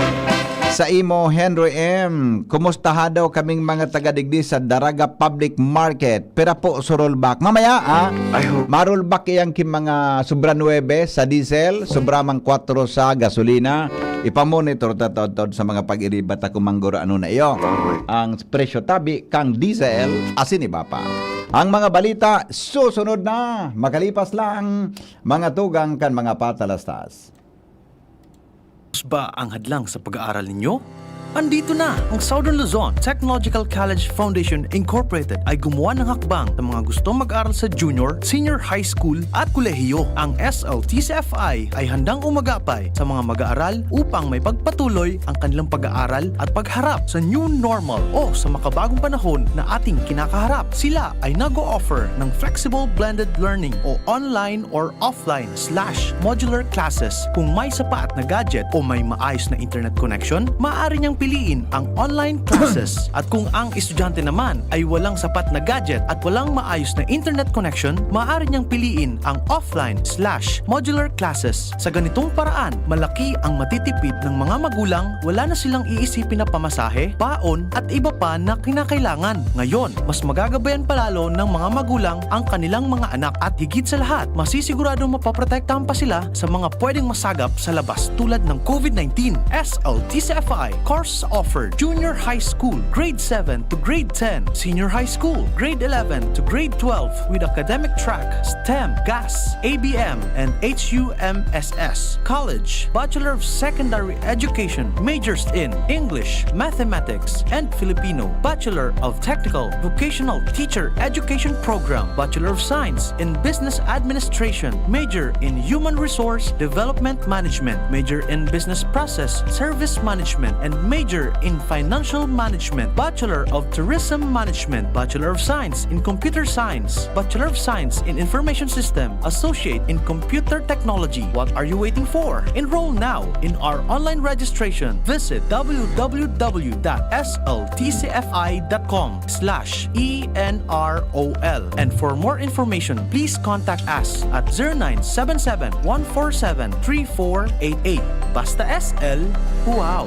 Sa imo, Henry M. Kumusta ha daw kaming mga taga digdi sa Daraga Public Market? Pira po su rollback? Mamaya, ah. I hope. Marollback iyan ki mga sobra nuebe sa diesel, sobra mang kwatro sa gasolina. Ipamonitor ta taod-taod sa mga pag-iriba ta kung mangguro ano na iyo. Alright. Ang presyo tabi kang diesel, asin iba pa. Ang mga balita susunod na. Makalipas lang, mga tugang kan mga patalastas. Ba ang hadlang sa pag-aaral ninyo? Andito na! Ang Southern Luzon Technological College Foundation Incorporated ay gumawa ng hakbang sa mga gustong mag-aral sa junior, senior high school at kolehiyo. Ang S L T C F I ay handang umagapay sa mga mag-aaral upang may pagpatuloy ang kanilang pag-aaral at pagharap sa new normal o sa makabagong panahon na ating kinakaharap. Sila ay nag-o-offer ng flexible blended learning o online or offline slash modular classes. Kung may sapat na gadget o may maayos na internet connection, maaari niyang piliin ang online classes. At kung ang estudyante naman ay walang sapat na gadget at walang maayos na internet connection, maaari niyang piliin ang offline slash modular classes. Sa ganitong paraan, malaki ang matitipid ng mga magulang, wala na silang iisipin na pamasahe, baon, at iba pa na kinakailangan. Ngayon, mas magagabayan pa lalo ng mga magulang ang kanilang mga anak at higit sa lahat, masisiguradong mapoprotektahan pa sila sa mga pwedeng masagap sa labas tulad ng COVID nineteen. S L T C F I course offered: Junior High School, Grade seven to Grade ten, Senior High School, Grade eleven to Grade twelve, with academic track, STEM, GAS, A B M, and H U M S S. College, Bachelor of Secondary Education, majors in English, Mathematics, and Filipino, Bachelor of Technical Vocational Teacher Education Program, Bachelor of Science in Business Administration, major in Human Resource Development Management, major in Business Process Service Management, and major in Financial Management, Bachelor of Tourism Management, Bachelor of Science in Computer Science, Bachelor of Science in Information System, Associate in Computer Technology. What are you waiting for? Enroll now in our online registration. Visit w w w dot s l t c f i dot com slash e n r o l. And for more information, please contact us at zero nine seven seven, one four seven, three four eight eight. Basta S L, wow!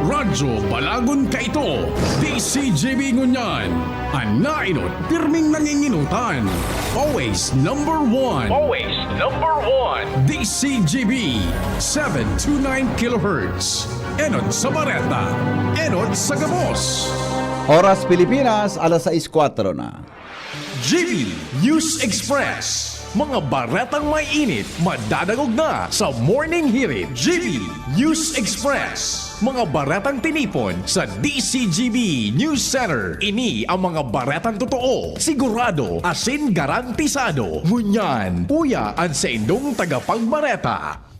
Radyo Balagon kaito, D C G B ngunyan. An nainot, pirming nanginginutan. Always number one. Always number one. D C G B, seven two nine kilohertz. Enot sa bareta, enot sa gabos. Oras Pilipinas, alas sais kwatro na. G B News Express. Mga baretang may init, madadangog na sa Morning Hirit. G B News Express. Mga baretang tinipon sa D C G B News Center. Ini ang mga baretang totoo, sigurado, asin garantisado. Ngunyan, uya an saindong tagapagbareta.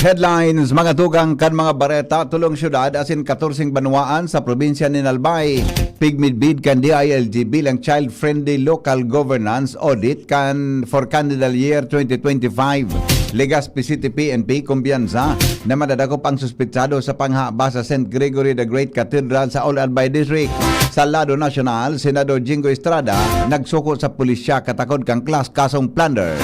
Headlines, mga tugang kan mga bareta. Tolong syudad asin katorseng banwaan sa probinsya nin Albay pigmidbid kan D I L G bilang child-friendly local governance audit kan for calendar year twenty twenty-five. Legazpi City P N P kumpiyansa na madadakop ang suspetsado sa panghaba sa Saint Gregory the Great Cathedral sa Old Albay District. Sa lado nasyonal, Senador Jingo Estrada nagsuko sa pulisya katakod kan klas-, kasong plunder.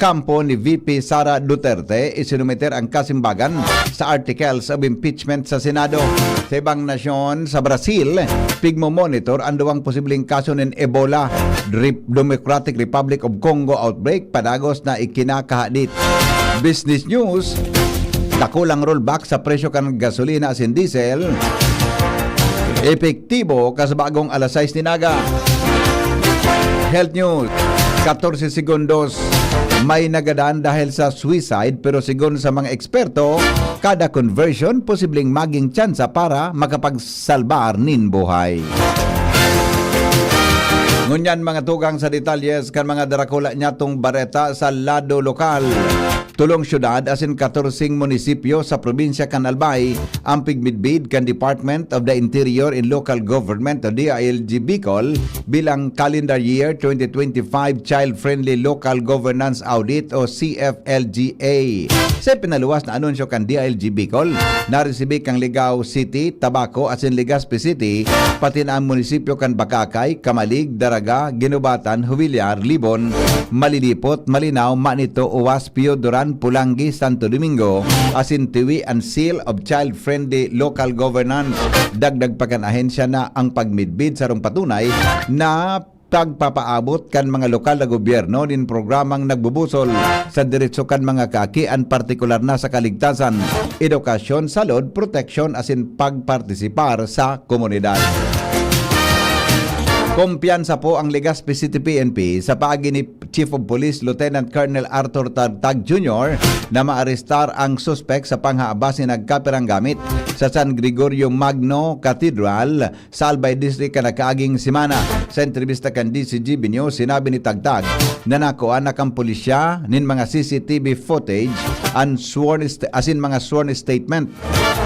Kampo ni V P Sara Duterte, isinumiter ang kasimbagan sa articles of impeachment sa Senado. Sa ibang nasyon, sa Brazil, pigmo-monitor ang duwang posibleng kaso nin Ebola, Rep-, Democratic Republic of Congo outbreak, padagos na ikinakahadit. Business News, dakulang rollback sa presyo kan gasolina asin diesel. Epektibo kas bagong alas sais nin aga. Health News, katorse segundos, may nagadan dahil sa suicide, pero sigon sa mga eksperto, kada conversion posibleng maging tsansa para makapagsalbar nin buhay. Ngunyan, mga tugang, sa detalyes kan mga darakula nyatong bareta sa lado lokal. Tulong syudad asin katorseng munisipyo sa probinsya kan Albay ang pigmidbid kan Department of the Interior and Local Government o D I L G Bicol bilang Calendar Year twenty twenty-five Child-Friendly Local Governance Audit o C F L G A. Sa pinaluwas na anunsyo kan D I L G Bicol, naresibi kan Ligao City, Tabaco asin Legazpi City, pati na ang munisipyo kan Bacacay, Camalig, Daraga, Guinobatan, Jubillar, Libon, Malilipot, Malinao, Manito, Uwas, Pio, Duran, Polangui, Santo Domingo, asin Tiwi an Seal of Child-Friendly Local Governance. Dagdag pa kan ahensya na ang pagmidbid sarong patunay na pagpapaabot kan mga lokal na gobyerno nin programang nagbubusol sa deretso kan mga kaakian, partikular na sa kaligtasan, edukasyon, salud, proteksyon asin pagpartisipar sa komunidad. Kumpiyansa po ang Legazpi City P N P sa paagi ni Chief of Police Lieutenant Colonel Arthur Tagtag Junior na maarestar ang suspek sa panghaabas nin nagkapirang gamit sa San Gregorio Magno Cathedral sa Albay District kan nakaaging semana. Sa entrevista kan D C G B News, sinabi ni Tagtag na nakuha na kan pulisya nin mga C C T V footage an sworn st-, asin mga sworn statement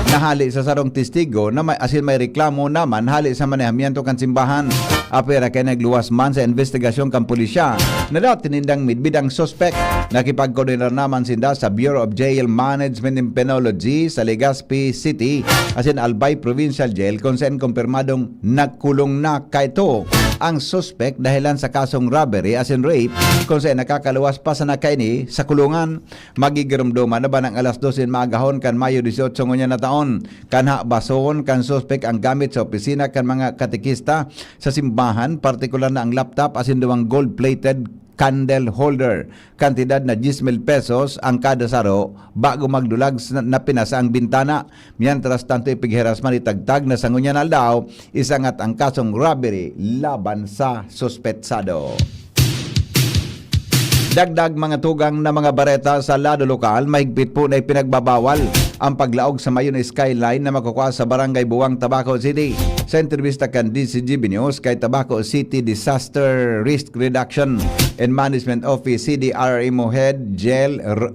na hale sa sarong testigo na may, asin may reklamo naman hale sa manehamiento kan simbahan. Apwera kay nagluwas man sa investigasyon kan pulisya na dati nindang midbid ang suspek. Nakipagkoordinar naman sinda sa Bureau of Jail Management and Penology sa Legazpi City asin Albay Provincial Jail, kung saan kumpirmadong nagkulong na kaito ang suspek dahelan sa kasong robbery asin rape, kung saan nakakaluwas pa sana kaini sa kulungan. Magigiromdoman na banang alas dos nin maagahon kan Mayo dieciocho ngunyan na taon, kan habason kan suspek ang gamit sa opisina kan mga katekista sa simbahan, partikular na ang laptop asin duwang gold-plated candle holder. Kantidad na diyes mil pesos ang kada saro bago magdulag sa, na pinasa ang bintana. Mientras tanto, ipighiras man ni Tagtag na sa ngunyan na aldaw, isangat ang kasong robbery laban sa suspetsado. Dagdag mga tugang na mga bareta sa lado lokal, mahigpit po na ipinagbabawal ang paglaog sa mayo na skyline na makukua sa Barangay Buwang, Tabaco City. Sa entrevista kan D C G B News kay Tabaco City Disaster Risk Reduction and Management Office, C D R M O Head Jel R-,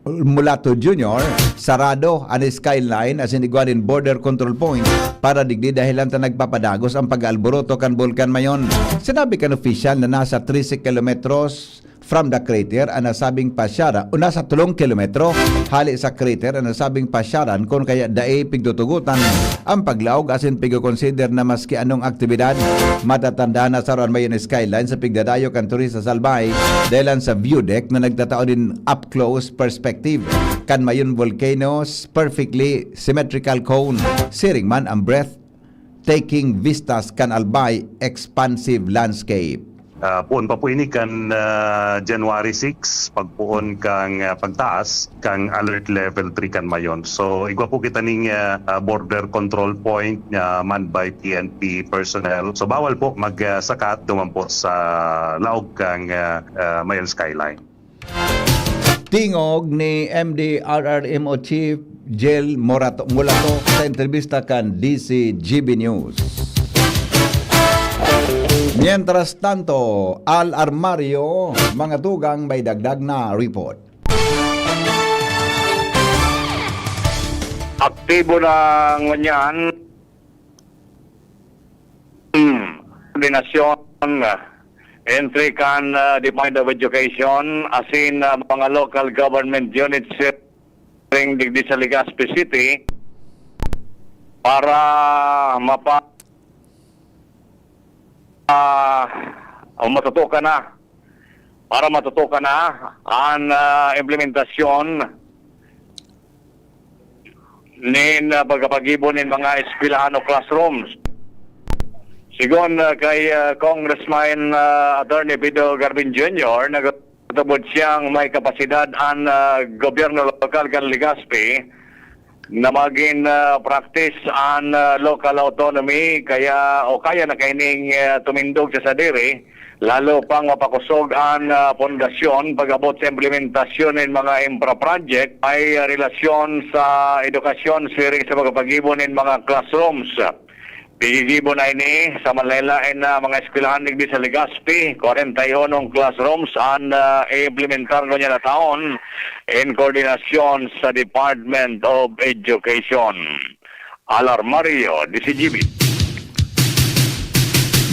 Mulato Junior, sarado an skyline asin igwa nin border control point para digdi dahelan ta nagpapadagos ang pag-aalboroto kan Bulkan Mayon. Sinabi kan opisyal na nasa trese kilometros from the crater an nasabing pasyaran o nasa tolong kilometro hale sa crater an nasabing pasyaran, kun kaya dai pigtutugotan ang paglaog asin pigko-consider na maski anong aktibidad. Matatandaan na saro an mayo na skyline sa pigdadayo kan turista sa Albay dahelan sa view deck na nagtatao nin up close perspective kan mayon volcano's perfectly symmetrical cone, siring man ang breathtaking vistas kan Albay expansive landscape. Ah, poon pa po ini kan, ah, January six, pagpoon kang, ah, pagtaas kang alert level three kan Mayon. So, igwa po kita ning, ah, ah, border control point, ah, manned by P N P personnel. So, bawal po mag, ah, sakat duman po sa laog kang, ah, ah, Mayon Skyline. Tingog ni M D R R M O Chief Jel Morato, Mulato sa entrevista kan D C G B News. Mientras tanto, Al Armario, mga tugang may dagdag na report. Aktibo na ngunyan, hmm, koordinasyon, ah, entre kan, ah, Department of Education asin, ah, mga local government units, eh, ring digdi sa Legazpi City para mapa-, ah, o matutukan na, para matutukan na an, ah, implementasyon nin, ah, pagkapag-ibo nin mga eskwelahan o classrooms. Sigon, ah, kay, ah, Congressman, ah, Attorney Pido Garbin Junior, nagtubod siyang may kapasidad an, ah, gobyerno lokal kan Legazpi na magin, ah, practice an, ah, local autonomy kaya o kaya na kaining, ah, tumindog sa sadiri. Lalo pang mapakosog an, ah, pundasyon pag-abot sa implementasyon nin mga infra project may, ah, relasyon sa edukasyon siring sa pagpapag-ibo nin mga classrooms. Gigigibo na ini sa manlaen-laen na mga eskwelahan digdi sa Legazpi. Kwarenta y unong classrooms an, ah, i-implementar ngunyan na taon in koordinasyon sa Department of Education. Alarmario, D C G B.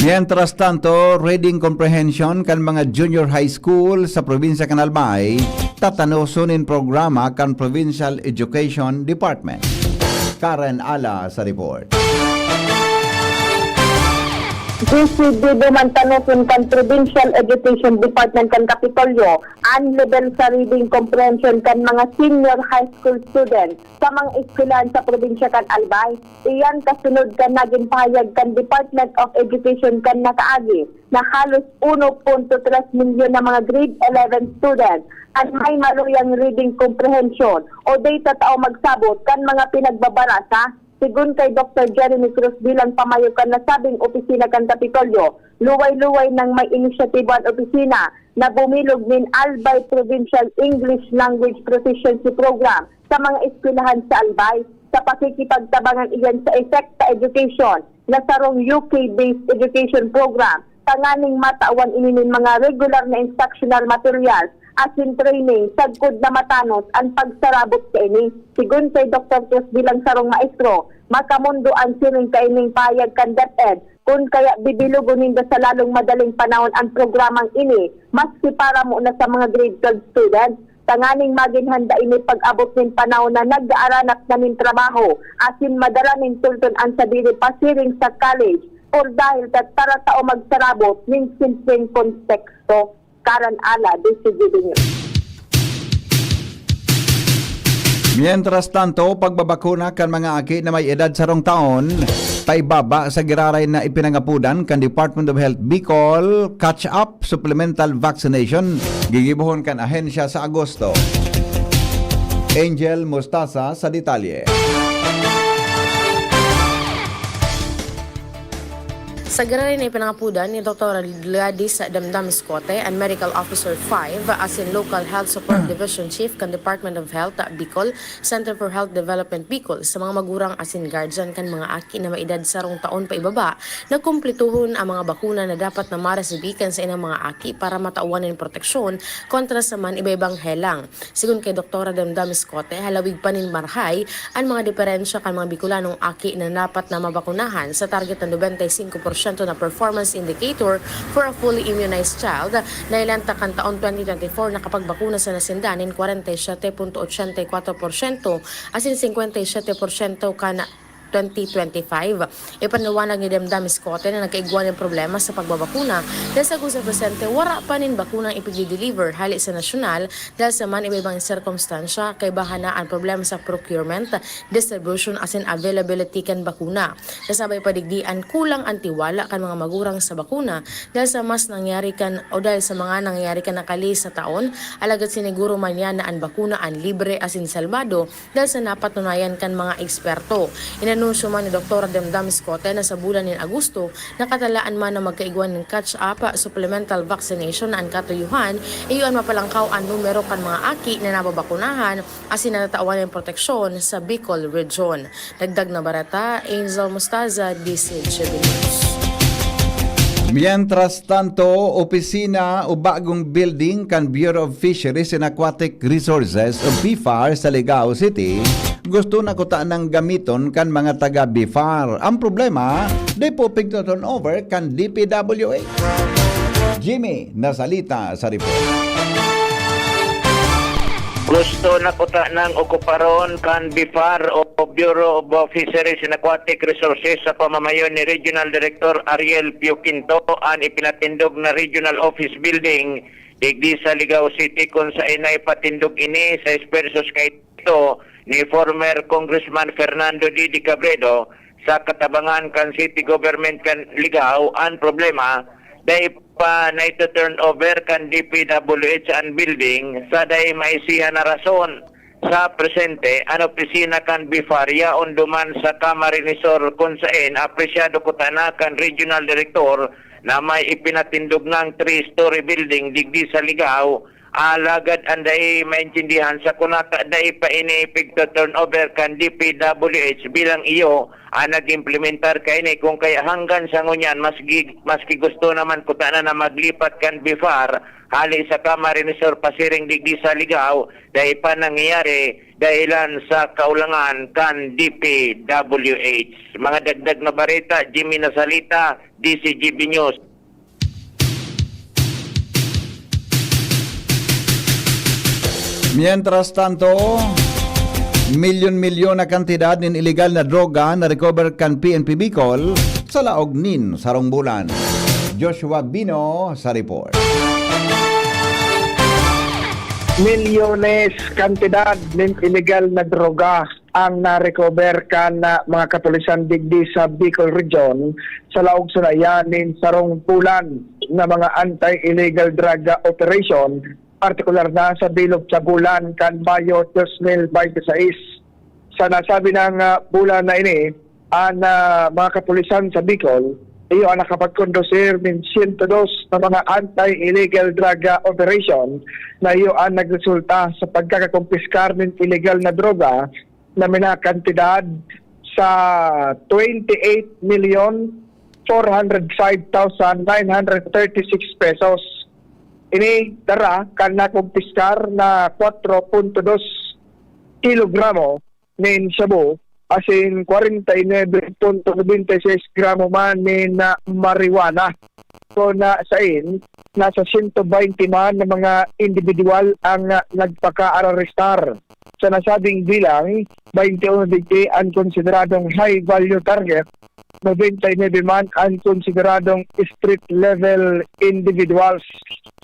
Mientras tanto, reading comprehension kan mga junior high school sa probinsya kan Albay, tatanoson nin programa kan Provincial Education Department. Karen Ala sa report. Desidido man tanoson kan Provincial Education Department kan Kapitolyo an level sa reading comprehension kan mga senior high school students sa mga eskwelahan sa probinsya kan Albay. Iyan kasunod kan nagin pahayag kan Department of Education kan nakaagi na halos uno punto tres milyon na mga grade eleven students an may maluyang reading comprehension o di tatao magsabot kan mga pinagbabarasa. Segun kay Doktor Jeremy Cruz bilang pamayo kan nasabing opisina kan Kapitolyo, luway-luway nang may inisyatibo an opisina na bumulong nin Albay Provincial English Language Proficiency Program sa mga eskwelahan sa Albay, sa pakikipagtabangan iyan sa Efekta Education na sarong U K-based education program, tanganing matawan ini nin mga regular na instructional materials asin training sagkod na matanos an pagsarabot kaini. Segun kay Doktor Cruz bilang sarong maestro, makamondo an siring kaining pahayag kan DepEd, kun kaya bibilogon ninda sa lalong madaling panahon an programang ini, maski paramo na sa mga grade twelve students, tanganing magin handa ini pag-abot nin panahon na nag-aaranak na nin trabaho asin madara nin tulton an sadiri pasiring sa college or dahil ta taratao magsarabot nin simpleng konteksto. Karen Ala, D C G B News. Mientras tanto, pagbabakuna kan mga aki na may edad sarong taon, paibaba sa giraray na ipinangapodan kan Department of Health Bicol, catch-up supplemental vaccination, gigibohon kan ahensya sa Agosto. Angel Mostaza sa detalye. Sa giraray na ipinangapodan ni Doktora Gladys Damdam Escote, an Medical Officer five, asin Local Health Support Division Chief kan Department of Health, Bicol, Center for Health Development Bicol, sa mga magurang asin guardian kan mga aki na may edad sarong taon paibaba, na kumplituhon ang mga bakuna na dapat na maresibi kan saindang mga aki para matawan nin proteksyon kontra sa man iba-ibang helang. Segun kay Doktora Damdam Escote, halawig pa nin marahay an mga diferensya kan mga Bicolanong aki na dapat na mabakunahan sa target na nobenta y singko porsyento na performance indicator for a fully immunized child na ilanta kan taon twenty twenty-four nakapagbakuna sana sinda nin kwarenta y siyete punto ochenta y kwatro porsyento asin singkwenta y siyete porsyento kan twenty twenty-five. Ipinaliwanag ni Damdam Escote na nagkaigwa nin problema sa pagbabakuna dahil sa gusang presente wara pa nin bakunang ipigdi-deliver hale sa nasyonal dahil sa man iba-ibang sirkumstansya, kaibahan na an problema sa procurement, distribution asin availability kan bakuna. Kasabay pa digdi an kulang an tiwala kan mga magurang sa bakuna dahil sa mas nangyari kan o dahil sa mga nangyayari kan nakali sa taon, alagad siniguro man yan na an bakuna an libre asin salbado dahil sa napatunayan kan mga eksperto. Inanunsyo man ni Doktora Damdam Escote na sa bulan nin Agosto, nakatalaan man na magkaigwa nin catch-up supplemental vaccination na an katuyuhan iyo an mapalangkaw an numero kan mga aki na nababakunahan asin natatawan nin proteksyon sa Bicol Region. Dagdag na bareta, Angel Mostaza, D C G B News. Mientras tanto, opisina o bagong building kan Bureau of Fisheries and Aquatic Resources o BFAR sa Ligao City, gusto na kuta nang gamiton kan mga taga BFAR. Ang problema, di po pigto-turnover kan D P W H. Jimmy Nasalita sa report. Gusto na kuta nang okuparon kan BFAR o Bureau of Fisheries and Aquatic Resources sa pamamayo ni Regional Director Ariel Pio Quinto an ipinatindog na Regional Office Building digdi sa Ligao City, kun saen naipatindog ini sa esfuerzos kaito ni former Congressman Fernando Didi Cabredo sa katabangan kan City Government kan Ligao. An problema, dai pa naito-turnover kan D P W H an building sa dai maisihan na rason. Sa presente, an opisina kan BFAR yaon duman sa Camarines Sur, kun saen apresyado kuta na kan Regional Director na may ipinatindog nang three-story building digdi sa Ligao Alagad an dai maintindihan, sa kunata dai pa ini epekto turnover kan D P W H, bilang iyo ang nag-implementar kaini. Kung kaya hanggan sa ngunyan, maski, maski gusto naman kutana na maglipat kan BFAR, hali sa Camarines Sur pasiring digdi sa Ligao, dai pa nangyayari dahilan sa kaulangan kan D P W H. Mga dagdag na bareta, Jimmy Nasalita, D C G B News. Mientras tanto, milyon-milyon na kantidad nin iligal na droga na recover kan P N P Bicol sa laog nin sarong bulan. Joshua Bino sa report. Milyones kantidad nin iligal na droga ang na-recover kan, ah, mga kapulisan digdi sa Bicol Region sa laog sana iyan nin sarong bulan na mga anti-illegal drug, ah, operation, partikular na sa bilog sa bulan kan Mayo dos mil bente seis. Sa nasabi ng, ah, bulan na ini, an, ah, mga kapulisan sa Bicol, iyo ang nakapagkondusir nin sento dos na mga anti-illegal drug, ah, operation na iyo ang nagresulta sa pagkakakumpiskar nin illegal na droga na minakantidad sa twenty-eight million four hundred five thousand nine hundred thirty-six pesos. Ini dara kan nakumpiskar na kwatro punto dos kilogramo nin shabu asin kwarenta y nuebe punto nobenta y seis gramo man nin, ah, marijuana. Kun, ah, sain, nasa sento baynte man na mga indibidwal ang, ah, nagpakaarestar. Sa nasabing bilang, baynte uno digdi an konsideradong high value target, nobenta y nuebe man an konsideradong street level individuals.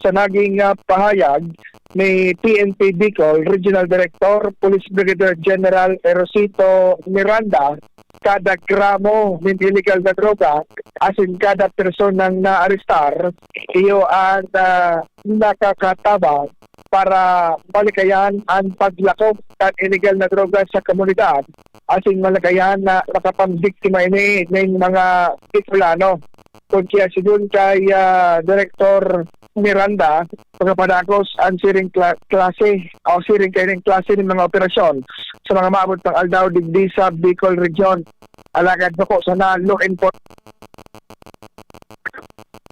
Sa naging, ah, pahayag ni P N P Bicol Regional Director, Police Brigadier General Erosito Miranda, kada gramo nin illegal na droga asin kada personang naarestar, iyo an, ah, nakakatabang para malikayan an paglako kan illegal na droga sa komunidad asin malikayan na makapambiktima ini nin mga Bicolano. Kun kaya sigon kay, ah, Direktor Miranda, pagkapadakos an siring kla-, klase o siring kaining klase nin mga operasyon sa mga maabot pang aldaw digdi sa Bicol Region. Alagad bako sana law enfor-,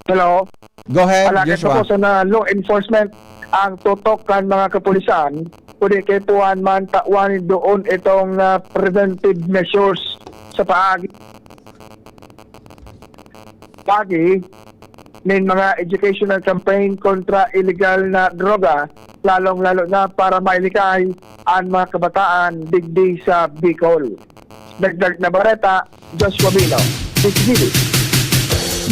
Hello? Go ahead, Alagad Joshua. Bako sana law enforcement ang tutok kan mga kapulisan, kundi kaipuhan man tawan doon itong, ah, preventive measures sa paagi, paagi nin mga educational campaign kontra illegal na droga, lalong-lalo na para mailikay an mga kabataan digdi sa Bicol. Dagdag na bareta, Joshua Bino, D C G B.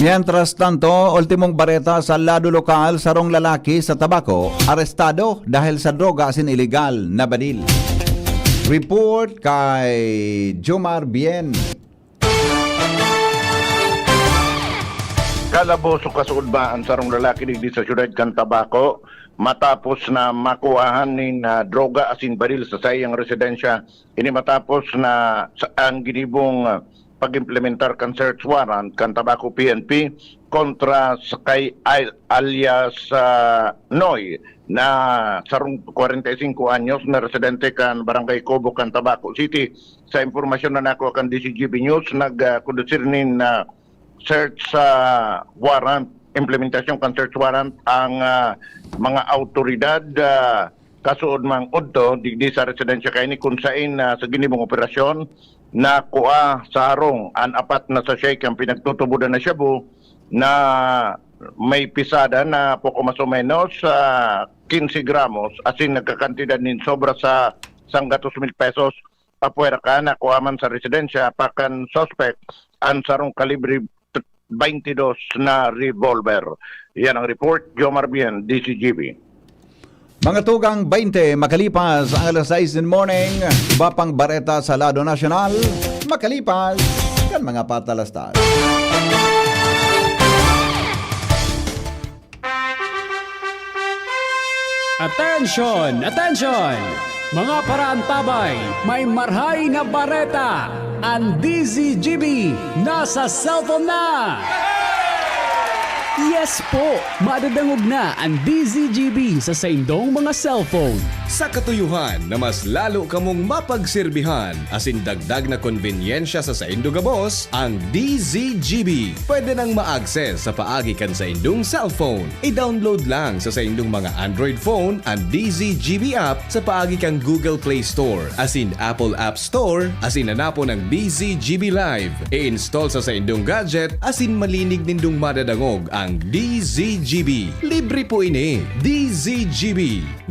Mientras tanto, ultimong bareta sa lado lokal, sarong lalaki sa Tabaco, arestado dahil sa droga asin iligal na badil. Report kay Jomar Bien. Kalaboso kasuod ba an sarong lalaki digdi sa siyudad kan Tabaco matapos na makuahan nin, ah, droga asin baril sa saiyang residensya. Ini matapos na sa, ang ginibong, ah, pag-implementar kan search warrant kan Tabaco P N P kontra sa kay Al-, alias, ah, Noy, na sarong kwarenta y singko anyos na residente kan Barangay Cobo kan Tabaco City. Sa impormasyon na nakuha kan D C G B News, nag, ah, kondusir nin, ah, search, ah, warrant, implementasyon kan search warrant ang, ah, mga awtoridad, ah, kasuod mang udto digdi sa residensya kaini, kun sain, ah, sa ginibong operasyon, nakua sa harong an apat na sachet kan pinagtutubodan na shabu na may pisada na poko mas o menos, ah, quince gramos asin nagkakantidad nin sobra sa sanggatos mil pesos. Papuwera kan, nakua man sa residensya pa kan suspect an sarong kalibre baynte dos na revolver. Yan ang report, Jomar Bien, D C G B. Mga tugang baynte makalipas ang alas sais in morning, iba pang bareta sa lado nasyonal, makalipas kan mga patalastas. Atensyon! Atensyon! Mga paraantabay, may marhay na bareta! An D Z G B nasa cellphone na! Yes po! Madadangog na an D Z G B sa saindong mga cellphone. Sa katuyohan na mas lalo kamong mapagserbihan asin dagdag na konbenyensya sa saindo gabos, ang D Z G B pwede nang ma-access sa paagi kan saindong cellphone. I-download lang sa saindong mga Android phone an D Z G B app sa paagi kan Google Play Store asin Apple App Store asin hanapon ang D Z G B Live. I-install sa saindong gadget asin malinig nindong madadangog ang D Z G B. Libre po ini. D Z G B.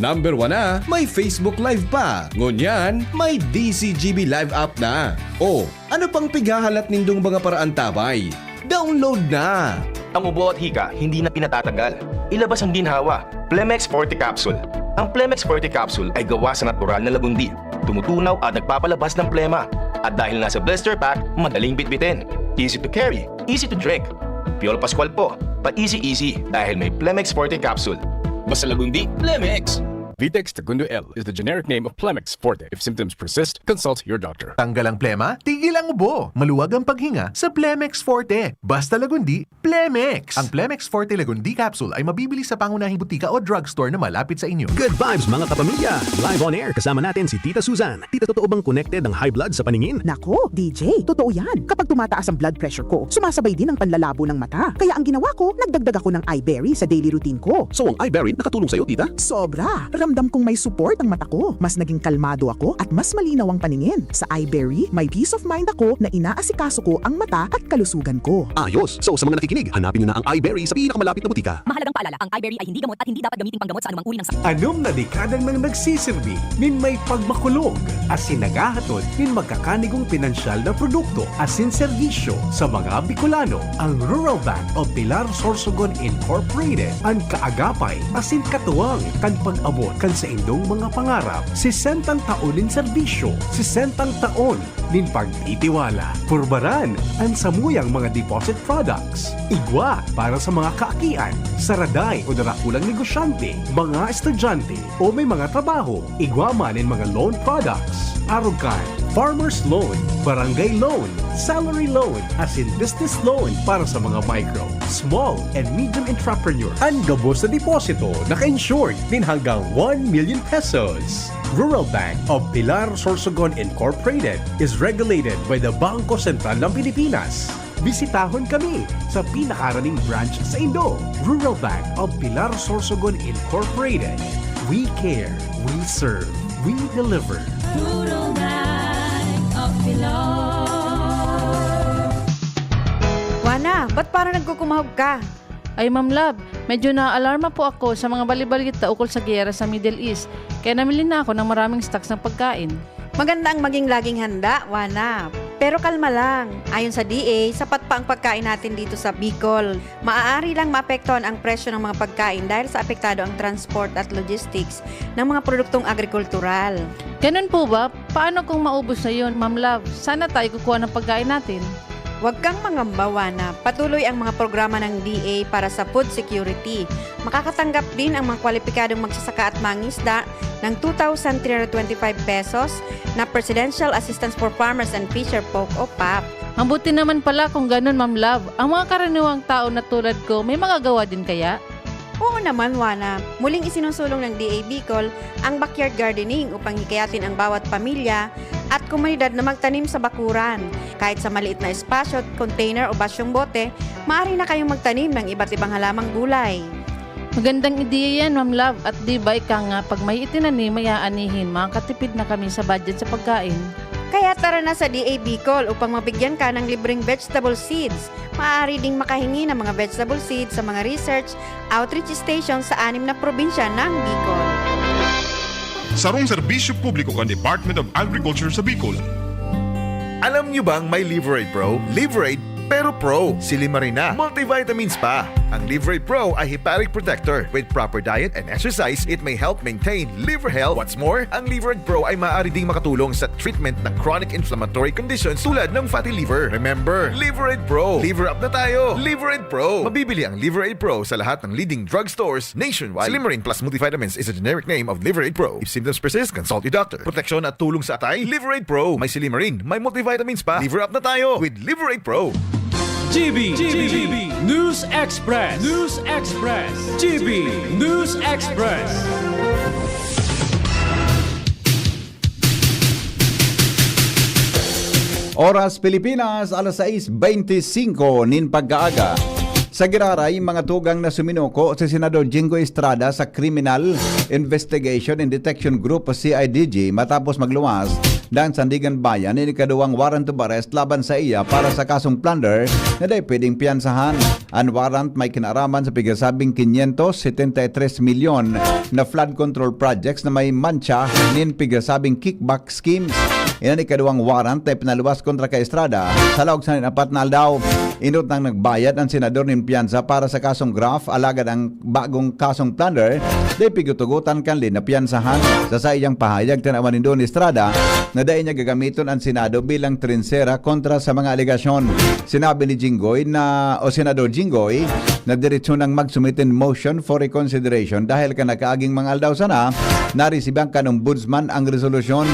Number one na, may Facebook Live pa. Ngunyan, may D Z G B Live app na. O, ano pang pighahalat nindong mga paraantabay? Download na! Ang ubo at hika hindi na pinatatagal. Ilabas ang ginhawa. Plemex Forte Capsule. Ang Plemex Forte Capsule ay gawa sa natural na lagundi. Tumutunaw at nagpapalabas ng plema. At dahil nasa blister pack, madaling bitbitin. Easy to carry, easy to drink. Piolo Pascual po, pa-easy-easy dahil may Plemex Forte Capsule. Basta lagundi, Plemex! Vitex Segundo L is the generic name of Plemex Forte. If symptoms persist, consult your doctor. Tanggal ang plema, tigil ang ubo. Maluwag ang paghinga sa Plemex Forte. Basta lagundi, Plemex! Ang Plemex Forte Lagundi Capsule ay mabibili sa pangunahing butika o drugstore na malapit sa inyo. Good vibes mga kapamilya! Live on air kasama natin si Tita Susan. Tita, totoo bang connected ang high blood sa paningin? Nako, D J, totoo yan. Kapag tumataas ang blood pressure ko, sumasabay din ang panlalabo ng mata. Kaya ang ginawa ko, nagdagdag ako ng Iberry sa daily routine ko. So ang Iberry nakatulong sa'yo, tita? Sobra! Ramdam kong may support ang mata ko. Mas naging kalmado ako at mas malinaw ang paningin. Sa Iberry, may peace of mind ako na inaasikaso ko ang mata at kalusugan ko. Ayos! So sa mga nakikinig, hanapin nyo na ang Iberry sa pinakamalapit na butika. Mahalagang paalala, ang Iberry ay hindi gamot at hindi dapat gamitin panggamot sa anumang uri ng sakit. Anom na dekada nang nagsisirbi nin may pagmakulog asin naghahatod nin magkakanigong pinansyal na produkto asin serbisyo sa mga Bicolano. Ang Rural Bank of Pilar Sorsogon Incorporated an kaagapay asin katuwang kan pag-abot kan saindong mga pangarap. Sesentang taon nin serbisyo, sesentang taon nin pagtitiwala. Purbaran an samuyang mga deposit products. Igwa para sa mga kaakian, saraday o darakulang negosyante, mga estudyante o may mga trabaho. Igwa man nin mga loan products. Arog kan farmer's loan, barangay loan, salary loan, asin business loan para sa mga micro, small, and medium entrepreneur. An gabos na deposito naka-insured nin hanggang one million pesos. Rural Bank of Pilar Sorsogon Incorporated is regulated by the Bangko Sentral ng Pilipinas. Bisitahon kami sa pinakaharaning branch saindo. Rural Bank of Pilar Sorsogon Incorporated. We care, we serve, we deliver. Rural Bank of Pilar. Wana, ba't parang nagkukumahog ka? Ay, Ma'am Love, medyo naaalarma po ako sa mga balibalita ukol sa giyera sa Middle East, kaya namili na ako ng maraming stocks ng pagkain. Maganda ang maging laging handa, Wana. Pero kalma lang. Ayon sa D A, sapat pa ang pagkain natin dito sa Bicol. Maaari lang maapektuhan ang presyo ng mga pagkain dahil sa apektado ang transport at logistics ng mga produktong agrikultural. Ganun po ba? Paano kung maubos na yun, Ma'am Love? Saan na tayo kukuha ng pagkain natin? Huwag kang mangamba, Wana. Patuloy ang mga programa ng D A para sa food security. Makakatanggap din ang mga kwalipikadong magsasaka at mangisda ng two thousand three hundred twenty-five pesos na Presidential Assistance for Farmers and Fisher Folk o pap. Mabuti naman pala kung ganun, Ma'am Love. Ang mga karaniwang tao na tulad ko, may magagawa din kaya? Oo naman, Wana. Muling isinusulong ng D A Bicol ang backyard gardening upang hikayatin ang bawat pamilya at komunidad na magtanim sa bakuran. Kahit sa maliit na espasyo, container o basyong bote, maaari na kayong magtanim ng iba't ibang halamang gulay. Magandang ideya yan, Ma'am Love. At di ba ika nga, pag may itinanim, may aanihin, makakatipid na kami sa budget sa pagkain. Kaya tara na sa D A Bicol upang mabigyan ka ng libreng vegetable seeds. Maaari ding makahingi ng mga vegetable seeds sa mga research outreach station sa anim na probinsya ng Bicol. Sarong serbisyo publiko kan Department of Agriculture sa Bicol. Alam nyo bang may Liver Aid Pro? Liver Aid, pero Pro. Silimarin na. Multivitamins pa. Ang Liver Aid Pro ay hepatic protector. With proper diet and exercise, it may help maintain liver health. What's more, ang Liver Aid Pro ay maaari ding makatulong sa treatment ng chronic inflammatory conditions tulad ng fatty liver. Remember, Liver Aid Pro. Liver up na tayo. Liver Aid Pro. Mabibili ang Liver Aid Pro sa lahat ng leading drugstores nationwide. Silimarin Plus Multivitamins is a generic name of Liver Aid Pro. If symptoms persist, consult your doctor. Proteksyon at tulong sa atay, Liver Aid Pro. May silimarin, may multivitamins pa. Liver up na tayo with Liver Aid Pro. G B, G B, News Express, News Express, G B News Express. Oras Pilipinas, alas sais beintisinko nin pagkaaga. Sa giraray, mga tugang na suminuko si Senador Jinggoy Estrada sa Criminal Investigation and Detection Group o C I D G matapos magluwas dangan Sandigan Bayan nin ikaduwang warrant of arrest laban saiya para sa kasong plunder na dai pwedeng piyansahan. An warrant may kinaaraman sa pigasabing quinientos setenta y tres milyon na flood control projects na may mantsa nin pigasabing kickback schemes. Iyan an ikaduwang warrant na ipinaluwas kontra kay Estrada sa laog sa apat na aldaw. Enot nang nagbayad an senador nin piyansa para sa kasong graft, alagad ang bagong kasong plunder dai pigtutugotan kan ley na piyansahan. Sa saiyang pahayag, tinawan nindo ni Estrada na dai niya gagamiton an Senado bilang trinsera kontra sa mga alegasyon. Sinabi ni Jinggoy na, o Senador Jinggoy, na diretso nang magsumite nin motion for reconsideration dahil kan nakaaging mga aldaw sana, naresibihan kan Ombudsman ang resolusyon.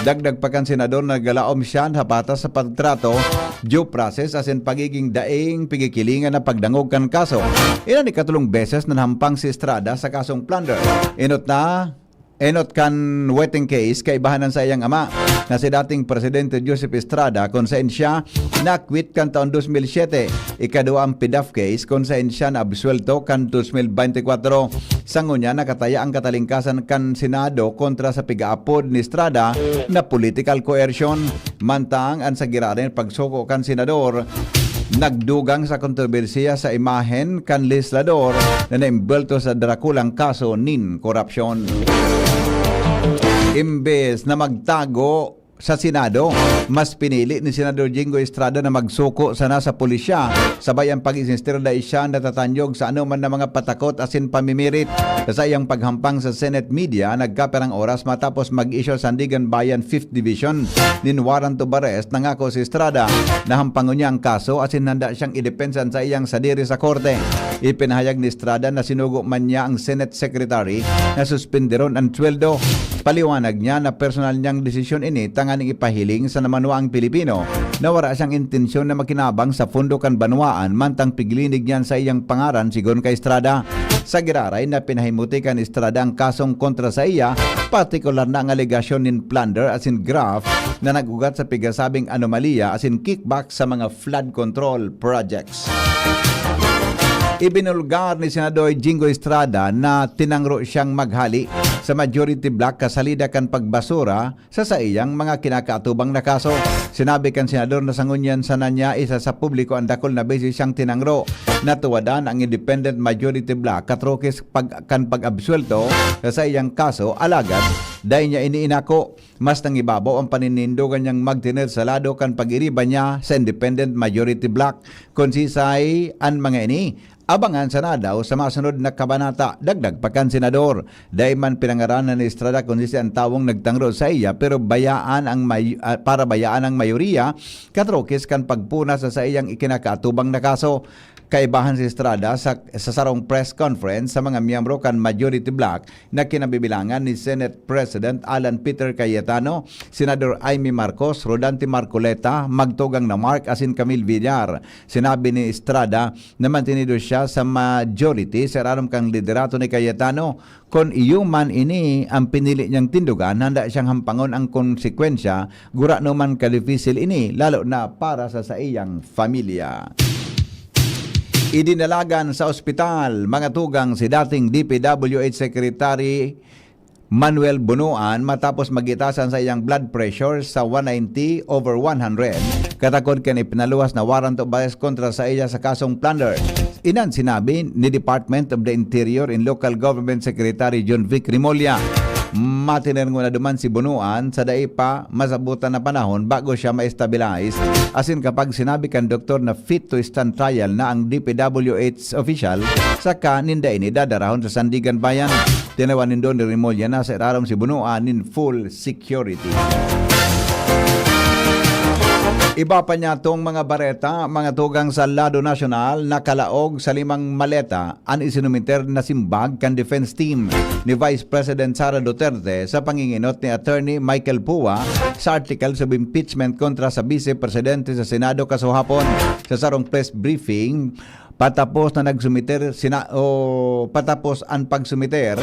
Dagdag pa kan Senador na nagalaom siya sa patas sa pagtrato, due process asin pagiging daing pigikilingan na pagdangog kan kaso. Iyan an ikatolong beses na nahampang si Estrada sa kasong plunder. Enot na, enot kan wetting case kaibahan an saiyang ama, na si dating Presidente Joseph Estrada, kun saen siya na-acquit kan taon dos mil siete. Ikaduwa an PDAF case kun saen siya naabsuwelto kan dos mil beintikwatro. Sa ngunyan, nakataya ang katalingkasan kan Senado kontra sa pig-aapod ni Estrada na political coercion. Mantang an sa giraray na pagsuko kan senador nagdugang sa kontrobersiya sa imahen kan legislador na naimbwelto sa drakulang kaso nin korupsyon. Imbes na magtago sa Senado, mas pinili ni Senador Jinggoy Estrada na magsuko sana sa pulisya. Sabay an pag-insistir, dai siya natatanyog sa anoman na mga patakot asin pamimirit. Sa saiyang paghampang sa Senate media, nagkapirang oras matapos mag-issue sa Sandigan Bayan Fifth Division nin warrant of arrest, nangako si Estrada na hampangon niya ang kaso asin handa siyang idepensa an saiyang sadiri sa korte. Ipinahayag ni Estrada na sinugo man niya ang Senate Secretary na suspenderon an sweldo. Paliwanag niya na personal niyang desisyon ini tanganing ipahiling sa namanwaang Pilipino na wara siyang intensyon na makinabang sa pondo kan banwaan, mantang piglinig niya an saiyang pangaran, sigon kay Estrada. Sa giraray na pinahimuti kan Estrada ang kasong kontra saiya, partikular na ang alegasyon nin plunder asin graft na nag-ugat sa pigasabing anomalya asin kickback sa mga flood control projects. Ibinulgar ni Senador Jinggoy Estrada na tinangro siyang maghali sa majority bloc kasalida kan pagbasura sa saiyang mga kinakaatubang na kaso. Sinabi kan senador na sa ngunyan sana niya isa sa publiko an dakul na beses siyang tinangro. Natuwadan ang independent majority bloc katrokis pag, kan pag-absuwelto sa saiyang kaso, alagad dai niya ini inako. Mas nangibabaw ang paninindogan niyang magtener sa lado kan pag-iriba niya sa independent majority bloc. Kun sisay an mga ini, abangan sana daw sa masunod na kabanata. Dagdag pa kan senador, dai man pinangaranan ni Estrada kun sisay an tawong nagtangro saiya, pero bayaan ang may-, ah, para bayaan ang mayoriya, katrokis kan pagpuna sa saiyang ikinakaatubang na kaso. Kaibahan si Estrada sa, sa sarong press conference sa mga miyembro kan majority bloc na kinabibilangan ni Senate President Alan Peter Cayetano, Senador Imee Marcos, Rodante Marcoleta, magtugang na Mark asin Camille Villar. Sinabi ni Estrada na mantinido siya sa majority sa irarom kan liderato ni Cayetano. Kun iyo man ini an pinili niyang tindogan, handa siyang hampangon ang konsekwensya, gurano man kadipisil ini, lalo na para sa saiyang pamilya. Idinalagan sa ospital, mga tugang, si dating D P W H Secretary Manuel Bonoan matapos magitasan sa iyang blood pressure sa one ninety over one hundred, katakod kan ipinaluwas na warrant of arrest kontra sa iya sa kasong plunder. Iyan sinabi ni Department of the Interior and Local Government Secretary John Vic Remulla. Matiner ngunyan duman si Bonoan sa dai pa masabutan na panahon bago siya ma-stabilize. Asin kapag sinabi kan doktor na fit to stand trial na ang D P W H official, saka ninda ini dadarahon sa Sandigan Bayan. Tinawan nindo ni Remulla na sa irarom si Bonoan nin full security. Iba pa niya tong mga bareta, mga tugang sa lado nasyonal, nakalaog sa limang maleta an isinumiter na simbag kan defense team ni Vice President Sara Duterte sa panginginot ni Attorney Michael Pua sa articles of impeachment kontra sa Bise Presidente sa Senado kasuhapon. Sa sarong press briefing, patapos na nagsumiter, sina-, o patapos an pagsumiter,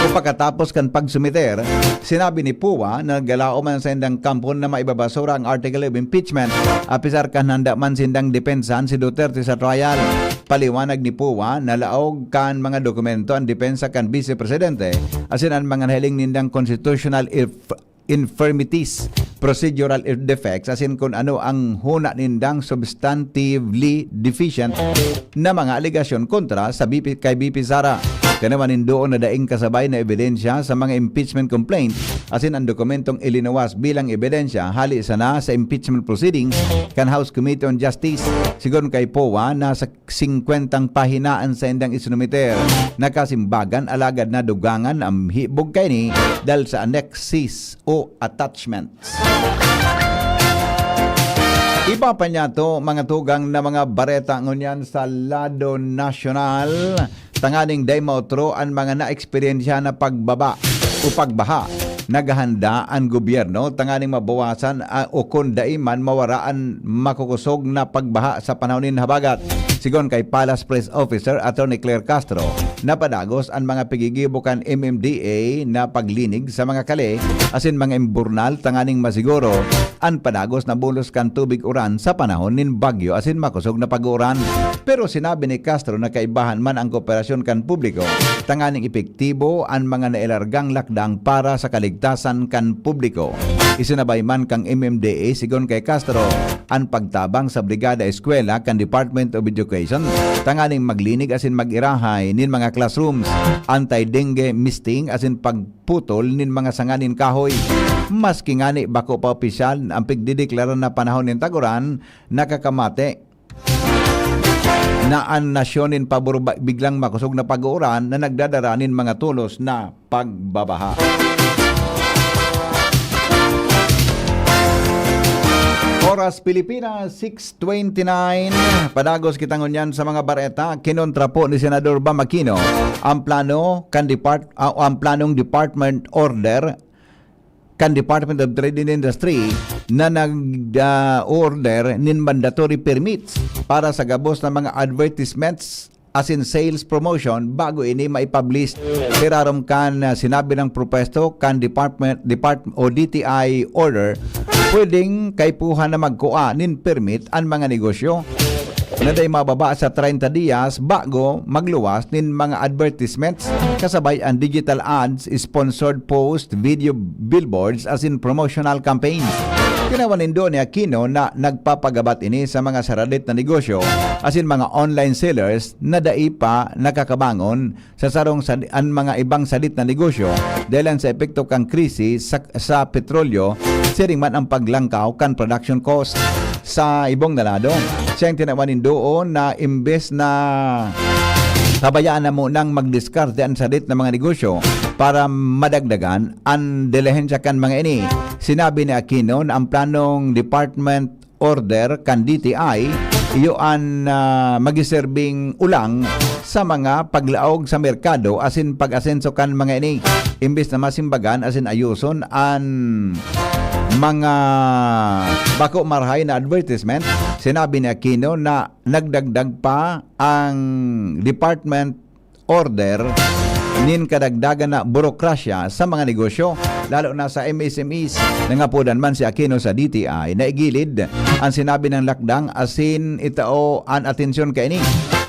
o pagkatapos kan pagsumiter, sinabi ni Pua na naglalaom man sa indang kampo na maibabasura ang article of impeachment, apisar kan handa man sindang depensahan si Duterte sa trial. Paliwanag ni Pua na laog kan mga dokumento an depensa kan Bise Presidente, asin an mga nahiling nindang constitutional if-, infirmities, procedural defects, asin kun ano ang huna nindang substantively deficient na mga alegasyon kontra sa B P, kay B P Sara. Kanaman nin doon na daing kasabay na ebidensya sa mga impeachment complaint, asin ang dokumentong ilinuwas bilang ebidensya hali sana sa impeachment proceedings kan House Committee on Justice. Sigon kay Pua, nasa singkwentang pahinaan sa indang isinumiter na kasimbagan, alagad nadugangan ang hibog kaini dahil sa annexes o attachments. Iba pa niya to, mga tugang na mga bareta ngunyan sa lado nasyonal, tanganing dai maotro an mga naeksperyensya na pagbaba o pagbaha. Naghahanda an gobyerno tanganing mabawasan, ah, o kun dai man mawara an makukosog na pagbaha sa panahon nin habagat. Sigon kay Palace Press Officer Attorney Claire Castro, napadagos an mga pigigibo kan M M D A na paglinig sa mga kale asin mga imburnal tanganing masiguro an padagos na bulos kan tubig uran sa panahon nin bagyo asin makosog na pag-uuran. Pero sinabi ni Castro na kaibahan man ang kooperasyon kan publiko tanganing epektibo an mga nailargang lakdang para sa kaligtasan kan publiko. Isinabay man kan M M D A, sigon kay Castro, an pagtabang sa Brigada Eskwela kan Department of Education tanganing maglinig asin mag-irahay nin mga classrooms, anti-dengue misting asin pagputol nin mga sanga nin kahoy. Maski ngani bako pa opisyal ang pigdedeklara na panahon nin tag-uran, nakakamate na an nasyon nin pabor ba-, biglang makosog na pag-uuran na nagdadara nin mga tolos na pagbabaha. Oras Pilipinas, six twenty-nine. Padagos kita ngunyan sa mga bareta. Kinontra po ni Senador Bam Aquino ang plano kan depart-, ah, ang planong department order kan Department of Trade and Industry na nag, ah, order nin mandatory permits para sa gabos na mga advertisements asin sales promotion bago ini maipublish. Sa irarom kan, ah, sinabi ng propuesto kan department, depart-, o D T I order, pwedeng kaipuhan na magkua nin permit an mga negosyo na dai mababa sa treinta dias bago magluwas nin mga advertisements kasabay an digital ads, sponsored post, video billboards asin promotional campaigns. Tinawan nindo ni Aquino na nagpapagabat ini sa mga saradit na negosyo asin mga online sellers na dai pa nakakabangon sa sarong sad-, an mga ibang sadit na negosyo dahilan sa epekto kan krisis sa, sa petrolyo, siring man ang paglangkaw kan production cost. Sa ibong na lado, siyang tinawan nin doon na imbes na pabayaan na munang magdiskarte an sadit na mga negosyo para madagdagan an dilihensya kan mga ini. Sinabi ni Aquino na ang planong department order kan D T I, iyo an, ah, magiserbing ulang sa mga paglaog sa merkado asin pag-asenso kan mga ini. Imbes na masimbagan asin ayoson an mga bako marahay na advertisement, sinabi ni Aquino na nagdagdag pa ang department order nin kadagdagan na burokrasya sa mga negosyo, lalo na sa M S M Es. Nangapodan man si Aquino sa D T I na igilid ang sinabi ng lakdang asin itao an atensyon kaini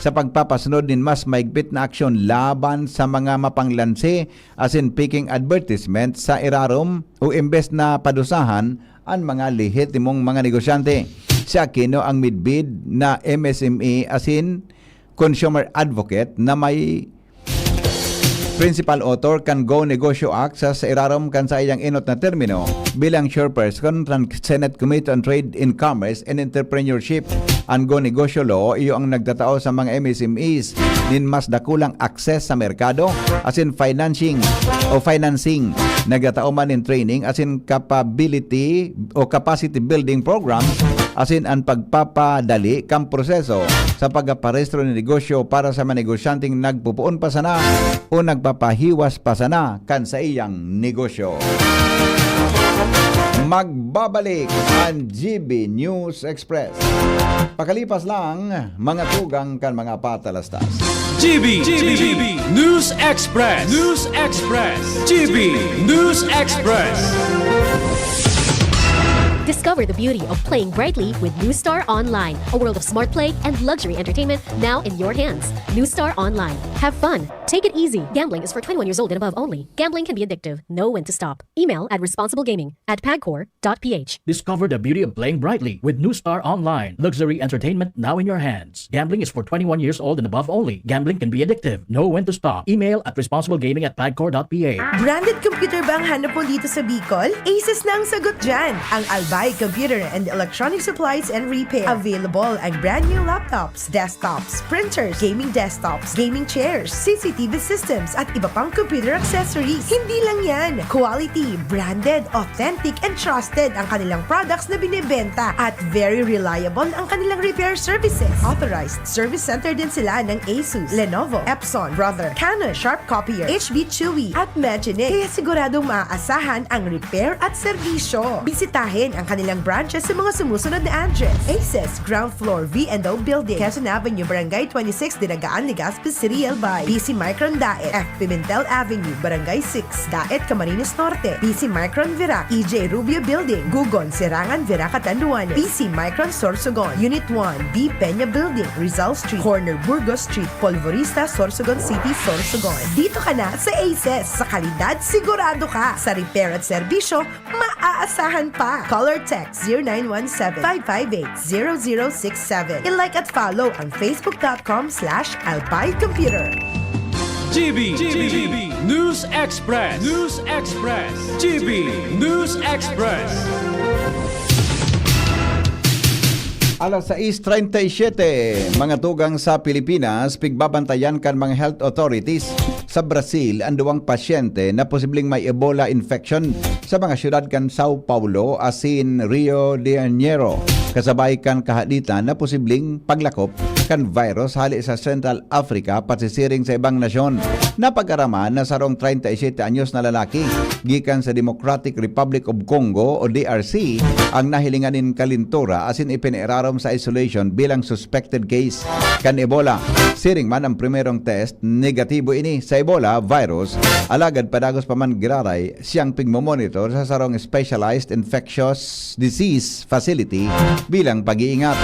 sa pagpapasunod nin mas mahigpit na aksyon laban sa mga mapanglanse asin peking advertisement sa irarom o imbes na padusahan an mga lehitimong mga negosyante. Si Aquino ang midbid na M S M E asin consumer advocate na may principal author kan Go Negosyo Act sa, sa irarom kan saiyang enot na termino bilang chairperson kan Senate Committee on Trade and Commerce and Entrepreneurship. An Go Negosyo Law iyo ang nagtatao sa mga M S M Es nin mas dakulang access sa merkado, asin financing o financing. Nagtatao man nin training asin capability o capacity building programs, asin an pagpapadali kan proseso sa pagparehistro nin negosyo para sa mga negosyanteng nagpopoon pa sana o nagpapahiwas pa sana kan saiyang negosyo. Magbabalik an G B News Express. Pakalipas lang, mga tugang kan mga patalastas. G B, G B, News Express, News Express, G B News Express. Discover the beauty of playing brightly with New Star Online, a world of smart play and luxury entertainment now in your hands. New Star Online. Have fun. Take it easy. Gambling is for twenty-one years old and above only. Gambling can be addictive. Know when to stop. Email at responsiblegaming at pagcor dot p h. Discover the beauty of playing brightly with New Star Online. Luxury entertainment now in your hands. Gambling is for twenty-one years old and above only. Gambling can be addictive. Know when to stop. Email at responsiblegaming at pagcor dot p h. Branded computer ba ang hanap mo dito sa Bicol? Asus na ang sagot dyan. Ang Albay Computer and Electronic Supplies and Repair. Available ang brand new laptops, desktops, printers, gaming desktops, gaming chairs, C C T V systems, at iba pang computer accessories. Hindi lang yan. Quality, branded, authentic, and trusted ang kanilang products na binebenta. At very reliable ang kanilang repair services. Authorized service center din sila ng Asus, Lenovo, Epson, Brother, Canon, Sharp Copier, H B Chewy, at Magine. Kaya siguradong maaasahan ang repair at serbisyo. Bisitahin ang kanilang branches sa mga sumusunod na address: Aces, ground floor, V and O Building, Quezon Avenue, Barangay twenty-six, Dinagaan, Legazpi City, Albay. P C Micron Daet, F Pimentel Avenue, Barangay six, Daet, Camarines Norte. P C Micron Virac, E J Rubio Building, Gugon, Serangan, Virac, Catanduanes. P C Micron Sorsogon, Unit one, B Peña Building, Rizal Street, corner Burgos Street, Polvorista, Sorsogon City, Sorsogon. Dito ka na sa Aces. Sa kalidad, sigurado ka. Sa repair at serbisyo, maaasahan pa. Call or text zero nine one seven, five five eight, zero zero six seven. I-like at follow ang facebook dot com slash albay computer. G B, G B, News Express, News Express, G B News Express. Alas sais treinta y siete, mga tugang sa Pilipinas, pigbabantayan kan mga health authorities sa Brazil an duwang pasyente na posibleng may Ebola infection sa mga syudad kan Sao Paulo asin Rio de Janeiro, kasabay kan kahaditan na posibleng paglakop kan virus hale sa Central Africa pasisiring sa ibang nasyon. Napag-araman na sarong treinta y siete anyos na lalaki gikan sa Democratic Republic of Congo o D R C ang nahilingan nin kalintura asin ipinairarom sa isolation bilang suspected case kan Ebola. Siring man, ang primerong test, negatibo ini sa Ebola virus, alagad padagos pa man giraray siyang pigmomonitor sa sarong specialized infectious disease facility bilang pag-iingat.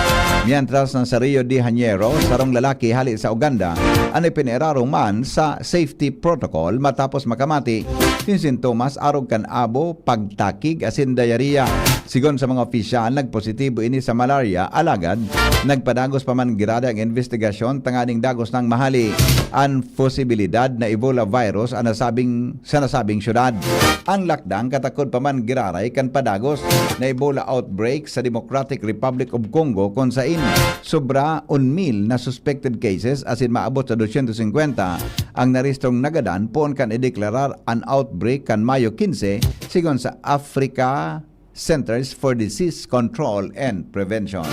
Mientras na sa Rio de Janeiro, sarong lalaki hale sa Uganda an ipinairarom man sa safety protocol matapos makamati nin sintomas arog kan abo, pagtakig asin diarrhea. Sigon sa mga opisyal, nagpositibo ini sa malaria, alagad nagpadagos pa man giraray ang investigasyon tanganing dagos nang mahali an posibilidad na Ebola virus an nasabing, sa nasabing syudad. Ang lakdang katakod pa man giraray kan padagos na Ebola outbreak sa Democratic Republic of Congo, kun sain sobra un mil na suspected cases asin maabot sa dosyentos singkwenta ang narehistrong nagadan poon kan ideklarar an outbreak kan Mayo quince, sigon sa Africa Centers for Disease Control and Prevention.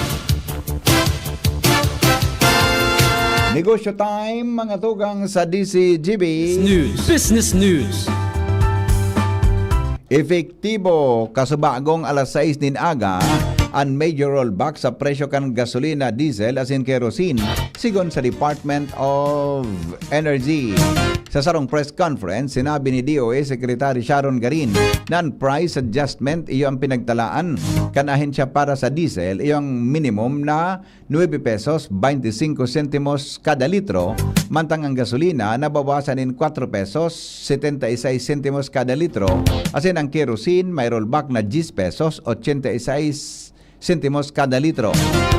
Negosyo Time, mga tugang sa D C G B. News. Business News. Epektibo, kasubagong alas sais nin aga, an major rollback sa presyo kan gasolina, diesel, asin kerosene, sigon sa Department of Energy. Sa sarong press conference, sinabi ni D O A Secretary Sharon Garin na an price adjustment iyo ang pinagtalaan kan ahensya para sa diesel, iyo ang minimum na nuebe pesos baynte singko sentimos kada litro, mantang ang gasolina nabawasan nin kwatro pesos setenta y seis sentimos kada litro, asin ang kerosene may rollback na diyes pesos ochenta y seis sentimos kada litro.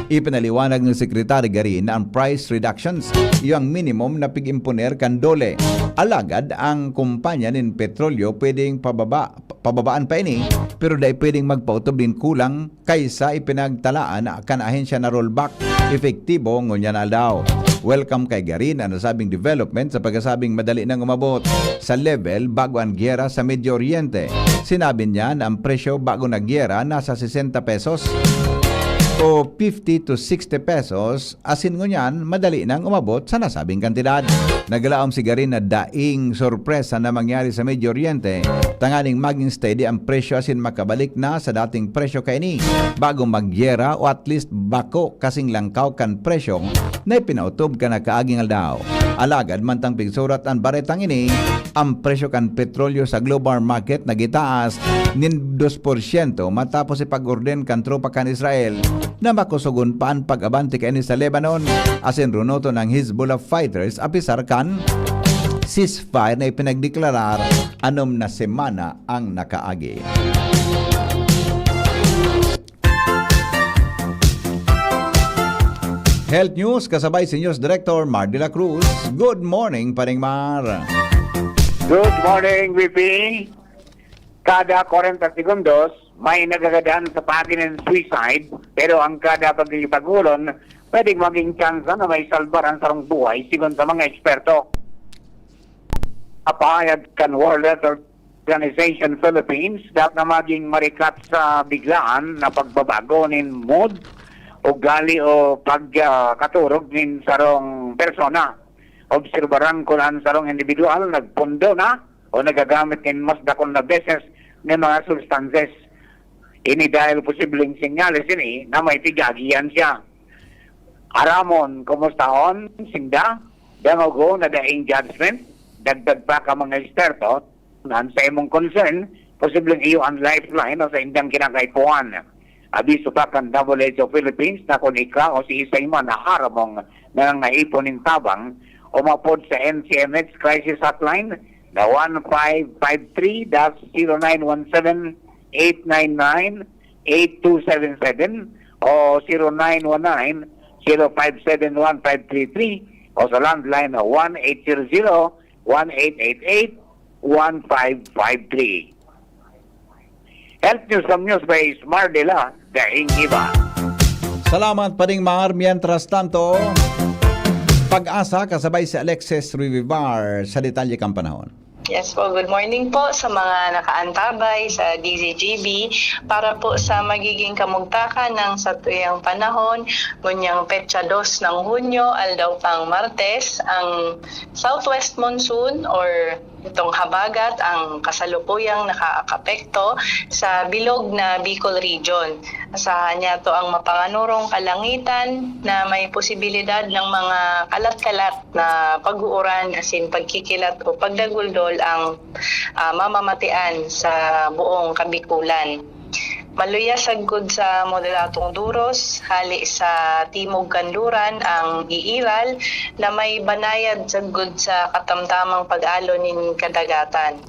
Ipinaliwanag ni Secretary Garin na ang price reductions iyo ang minimum na pig-imponer kan DOLE. Alagad ang kumpanya nin petrolyo pwedeng pababa, pababaan pa ini, pero dai pwedeng magpaotob nin kulang kaisa ipinagtalaan kan ahensya na rollback epektibo ngunyan na aldaw. Welcome kay Garin ang nasabing development sa pagkasabing madali nang umabot sa level bago ang giyera sa Medio Oriente. Sinabi niya na ang presyo bago naggiyera nasa sesenta pesos o fifty to sixty pesos, asin ngunyan madali nang umabot sa nasabing kantidad. Naglaom si Garin na daing sorpresa na mangyari sa Medio Oriente, tanganing maging steady ang presyo asin makabalik na sa dating presyo kaini bago magyera o at least bako kasing langkaw kan presyo na ipinautob kan nakaaging aldaw. Alagad mantang pigsurat an baretang ini, ang presyo kan petrolyo sa global market nagitaas nin dos porsyento matapos ipag-orden kan tropa kan Israel na makusogon pa an pag-abante kaini sa Lebanon asin runoton ang Hezbollah fighters apisar kan ceasefire na ipinagdeklarar anom na semana ang nakaagi. Health News kasabay si News Director Mar de la Cruz. Good morning, Paring Mar. Good morning, V P. Kada kwarenta segundos, may nagagadan sa paagi nin suicide, pero ang kada pagkikipagulon, pwedeng maging tsansa na may salbar ang sarong buhay, sigon sa mga eksperto. Apahayag kan World Health Organization Philippines, dapat na maging marikat sa biglaan na pagbabago nin mood, ugali o pagkaturog nin sarong persona. Obserbaran kun an sarong individual nagpundo na o nagagamit nin mas dakul na beses nin mga substances. Ini dahil posibleng senyales ini na may pigagihan siya. Aramon, kumustahon sinda, dangogon na daing judgment, dagdag pa kan mga eksperto, na sa imong concern, posibleng iyo an lifeline o sa indang kinakaipuhan. Abiso pa kan W H O Philippines na kun ika o si isay man na aramong nangangaipon nin tabang, umapod sa N C M H Crisis Hotline na one five five three dash zero nine one seven eight nine nine eight two seven seven o zero nine one nine zero five seven one five three three o sa landline na one eight zero zero one eight eight eight one five five three. Health News from News by Smar de la Daing Iba. Salamat, Paring Mar. Mientras tanto, Pag-asa kasabay si Alexis Rivivar sa detalye kan panahon. Yes po, good morning po sa mga nakaantabay sa D Z G B. Para po sa magiging kamugtakan ng satuyang panahon, ngunyang petsa dos ng Hunyo, aldaw pang Martes, ang southwest monsoon or itong habagat ang kasalukuyang nakaapekto sa bilog na Bicol Region. Asahan niya to ang mapanganurong kalangitan na may posibilidad ng mga kalat-kalat na pag-uuran asin pagkikilat o pagdaguldol ang ah, mamamatian sa buong Kabikulan. Maluya sagkod sa moderadong duros, hali sa timog kanluran ang iiral na may banayad sagkod sa katamtamang pag-alo nin kadagatan.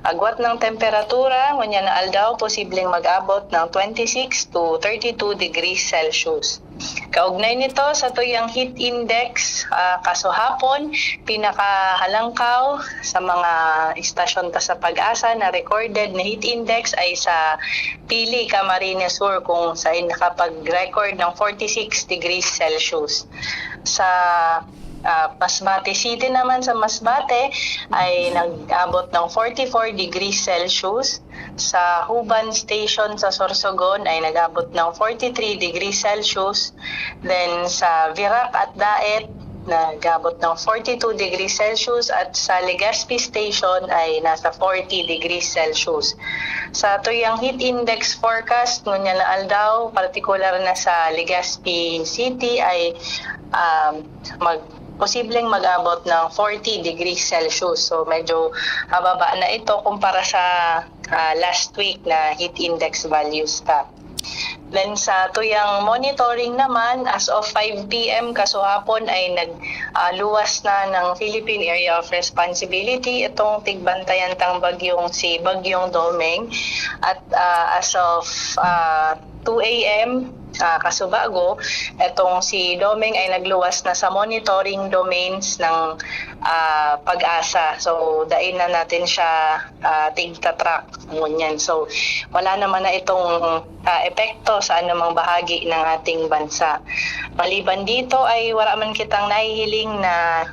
Agwat ng temperatura, ngunyan na aldaw posibleng mag-abot ng twenty-six to thirty-two degrees Celsius. Kaugnay nito, sa tuyang heat index, ah, kasuhapon, pinakahalangkaw sa mga istasyon ta sa Pag-asa na recorded na heat index ay sa Pili, Camarines Sur, kung saan nakapag-record ng forty-six degrees Celsius. Sa ah, Masbate City naman, sa Masbate ay nag-abot ng forty-four degrees Celsius. Sa Huban Station sa Sorsogon ay nag-abot ng forty-three degrees Celsius. Then sa Virac at Daet, nag-abot ng forty-two degrees Celsius at sa Legazpi Station ay nasa forty degrees Celsius. Sa tuyang heat index forecast, ngunyan na aldaw, partikular na sa Legazpi City ay um, mag posibleng mag-abot ng forty degrees Celsius. So medyo mababa na ito kumpara sa ah, last week na heat index values ta. Then sa tuyang monitoring naman, as of five p.m. kasuhapon ay nag ah, luwas na ng Philippine Area of Responsibility itong tigbantayan tang bagyong si Bagyong Domeng. At ah, as of ah, two a.m. ah, kasubago, itong si Domeng ay nagluwas na sa monitoring domains ng, ah, PAGASA. So, dai na natin siya, ah, tigta-track, ngunyan. So, wala naman na itong, ah, epekto sa anumang bahagi ng ating bansa. Maliban dito ay wala man kitang nahihiling na,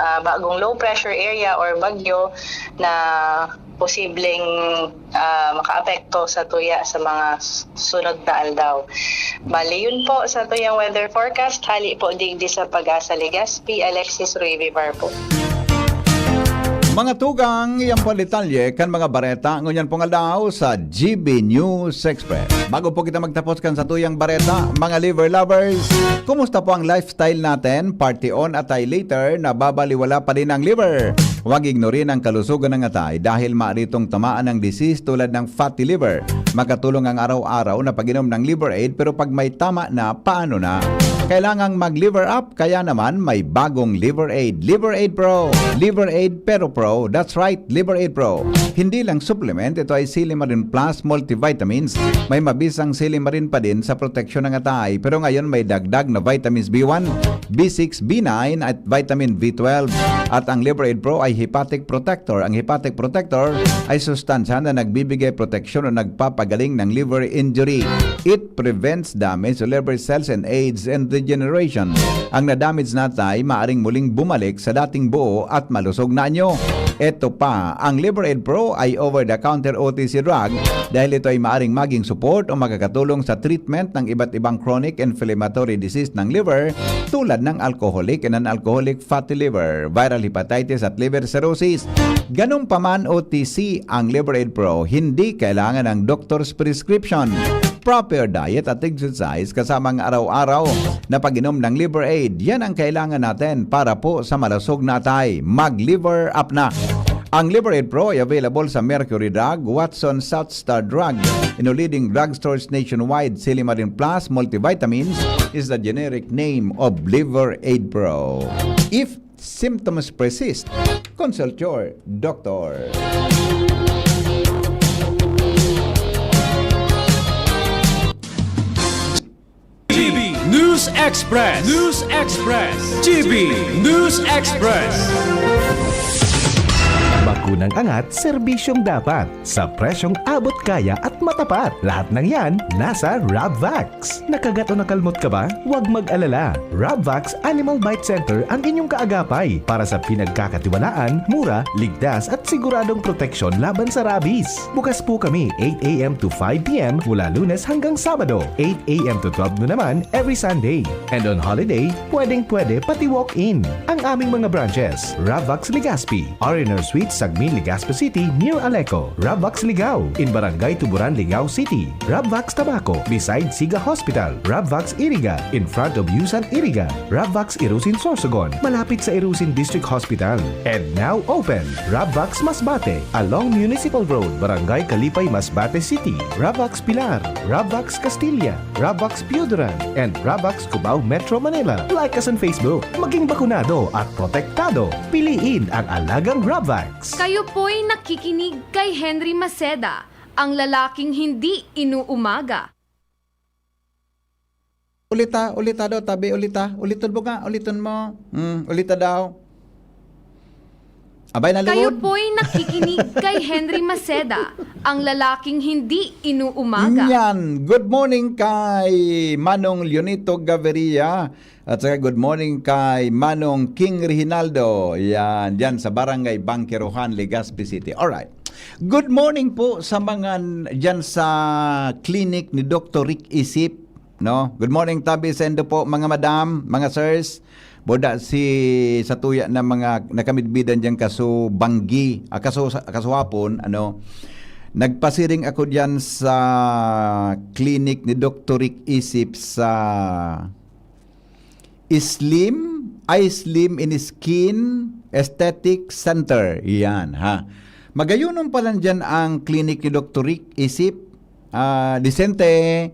ah, bagong low pressure area or bagyo na posibleng, ah, makaapekto sa tuya sa mga s-, sunod na aldaw. Bali, yun po sa tuyang weather forecast. Hali po digdi sa PAGASA Legazpi, Alexis Ruy Vivar po. Mga tugang, yan po ang detalye kan mga bareta ngunyan pong aldaw sa G B News Express. Bago po kita magtapos kan satuyang bareta, mga liver lovers, kumusta po ang lifestyle natin? Party on at later, nababaliwala pa din ang liver. Huwag ignorin ang kalusugan ng atay dahil maaari itong tamaan ng disease tulad ng fatty liver. Makatulong ang araw-araw na pag-inom ng Liver Aid, pero pag may tama na, paano na? Kailangang mag-liver up, kaya naman may bagong Liver Aid. Liver Aid Pro! Liver Aid Pero Pro. That's right, Liver Aid Pro. Hindi lang supplement, ito ay Silimarin Plus Multivitamins. May mabisang silimarin pa din sa proteksyon ng atay, pero ngayon may dagdag na vitamins B one, B six, B nine at vitamin B twelve. At ang Liver Aid Pro ay hepatic protector. Ang hepatic protector ay sustansya na nagbibigay proteksyon o nagpapagaling ng liver injury. It prevents damage to liver cells and aids in regeneration. Ang na-damage na atay maaring muling bumalik sa dating buo at malusog na anyo. Eto pa, ang Liver Aid Pro ay over-the-counter O T C drug dahil ito ay maaring maging support o makakatulong sa treatment ng iba't ibang chronic inflammatory disease ng liver tulad ng alcoholic and non-alcoholic fatty liver, viral hepatitis at liver cirrhosis. Ganun pa man O T C ang Liver Aid Pro, hindi kailangan ng doctor's prescription. Proper diet at exercise kasama ang araw-araw na pag-inom ng Liver Aid, yan ang kailangan natin para po sa malusog na atay. Mag-liver up na! Ang Liver Aid Pro ay available sa Mercury Drug, Watson, South Star Drug, in leading drugstores nationwide. Silimarin Plus Multivitamins is the generic name of Liver Aid Pro. If symptoms persist, consult your doctor. G B News Express. News Express. G B News Express. Bakunang angat, serbisyong dapat, sa presyong abot kaya at matapat. Lahat ng yan, nasa Rabvax. Nakagat o nakalmot ka ba? Huwag mag-alala. Rabvax Animal Bite Center ang inyong kaagapay para sa pinagkakatiwalaan, mura, ligtas at siguradong proteksyon laban sa rabies. Bukas po kami eight a.m. to five p.m. mula Lunes hanggang Sabado, eight a.m. to twelve noon naman every Sunday. And on holiday, pwedeng-pwede pati walk-in. Ang aming mga branches, Rabvax Legazpi, R and R Suite, Sagmin, Legazpi City, near Aleco. Rabvax Ligao, in Barangay Tuburan, Ligao City. Rabvax Tabaco, beside Siga Hospital. Rabvax Iriga, in front of Yusan Iriga. Rabvax Irusin Sorsogon, malapit sa Irusin District Hospital. And now open, Rabvax Masbate, along Municipal Road, Barangay Kalipay, Masbate City. Rabvax Pilar, Rabvax Castilla, Rabvax Pioduran, and Rabvax Cubao, Metro Manila. Like us on Facebook. Maging bakunado at protektado. Piliin ang alagang Rabvax. Kayo po'y nakikinig kay Henry Maceda, ang lalaking hindi inuumaga. Ulita, ulita daw, tabi, ulita. Uliton mo nga, uliton mo. Mm, ulita daw. Abay na Kayo lugod. Po'y nakikinig kay Henry Maceda, ang lalaking hindi inuumaga. Yan. Good morning kay Manong Leonito Gaviria. At saka good morning kay Manong King Reginaldo. Yan, dyan sa Barangay Bangkerohan, Legazpi City. Alright. Good morning po sa mga n- dyan sa clinic ni Doktor Rick Isip. No? Good morning, Tabi Sendo po, mga madam, mga sirs. Boda si sa tuya na mga nakamidbidan dyan kaso banggi, ah, kaso, kaso hapon, ano, nagpasiring ako dyan sa clinic ni Doktor Rick Isip sa Slim, Eye Slim and Skin Aesthetic Center. Yan, ha. Magayonon pa lang dyan ang clinic ni Doktor Rick Isip. Ah, disente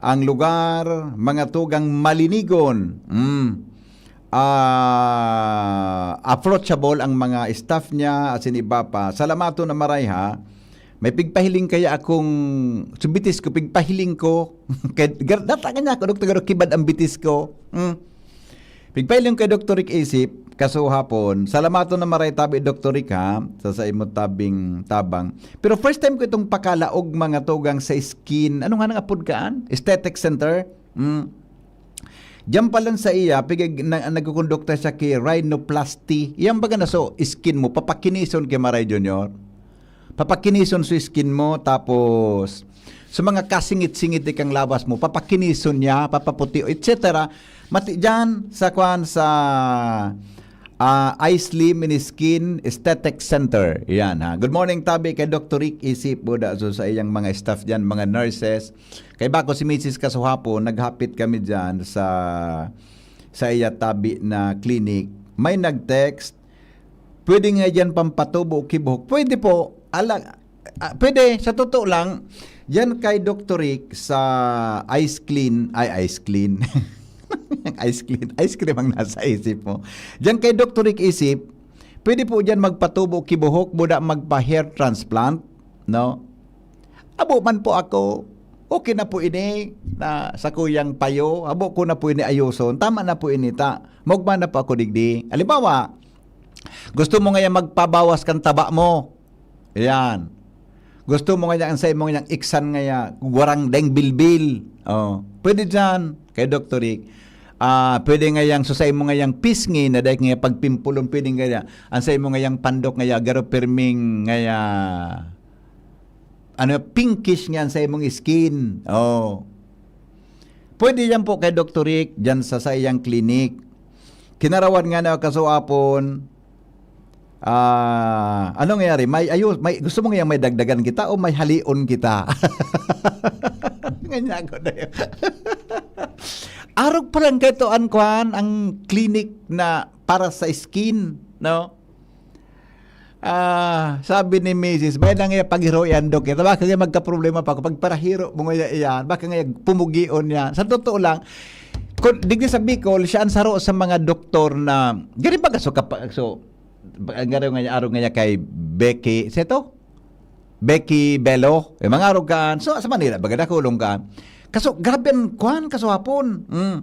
ang lugar, mga tugang malinigon. Mm. Ah, approachable ang mga staff niya at sin iba pa. Salamaton na maray, ha. May pigpahiling kaya akong, so bitis ko, pigpahiling ko. Kay, gar-, data ka niya ako, doktor, garo kibad ang bitis ko. Hmm. Pigpahiling kay doktor Rick Isip, kaso hapon, salamaton na maray tabi, doktor Rick, ha, sa, sa imo tabing tabang. Pero first time ko itong pakalaog mga tugang sa skin, ano nga nang apod kaan? Aesthetic Center? Hmm. Diyan pa lang sa iya, pigag-, na, nagkukondukta siya kay rhinoplasty. Yan baga na so, skin mo, papakinison kay Maray Junior. Papakinison so skin mo, tapos sa mga kasingit-singit di kang labas mo, papakinison niya, papaputi, et cetera. Mati dyan sa kwan sa ah, Eye Slim and Skin Aesthetic Center. Yan ha. Good morning, tabi kay doktor Rick Isip Buda. So, sa iyang mga staff dyan, mga nurses. Kay bako si Misis kasuhapon, naghapit kami dyan sa sa iya tabi na clinic. May nag-text, "Pwede nga dyan pampatubo o kibuhok?" Pwede po. Ala, ah, pwede, sa totoo lang, dyan kay doktor Rick sa Ice Clean, ay, Ice Clean. Ice Clean, ice cream ang nasa isip mo. Dyan kay doktor Rick Isip, pwede po dyan magpatubo, kibuhok, buda magpa-hair transplant, no? Abo man po ako, okay na po ini na sa kuyang payo, abo ko na po ini ayuson, tama na po ini ta. Maugma na po ako digdi. Halimbawa, gusto mo ngayon magpabawas kan taba mo. Ayan. Gusto mo ngayon ang sa imong yang iksan ngaya, warang deng bilbil. Oh, pwede dyan, kay doktor Rick. Ah, pwede ngayang susay mo ngayang pisngi na dahil ngaya pagpimpulon, pwede ngaya. Ang sa imong ngayang pandok ngaya, garo pirming ngaya, ano, pinkish nga ang sa imong skin. Oh. Pwede yan po kay doktor Rick, dyan sa saiyang clinic. Kinarawan nga na kasuapon, ah, ano nangyari? May ayos, may, gusto mo nga may dagdagan kita o may halion kita? Ganyan ako na yun. Arog pa lang kay to, ang kwan, ang clinic na para sa skin, no? Ah, sabi ni misis, "May na nga paghiroyan, Dok, eh. Baka nga magkaproblema pa ako. Pagparahiro mo nga iyan, baka nga pumugion niya." Sa totoo lang, kung digdi sa Bicol, siya ang saro sa mga doktor na, gani ba kaso kapa-, so, ba-, ang garo nga, aro nga kay Becky, sa ito? Becky Bello, eh, mga arog kaan. So, sa Manila, baga dakulong kaan. Kaso, grabe ang kwan, kaso hapon. Mm.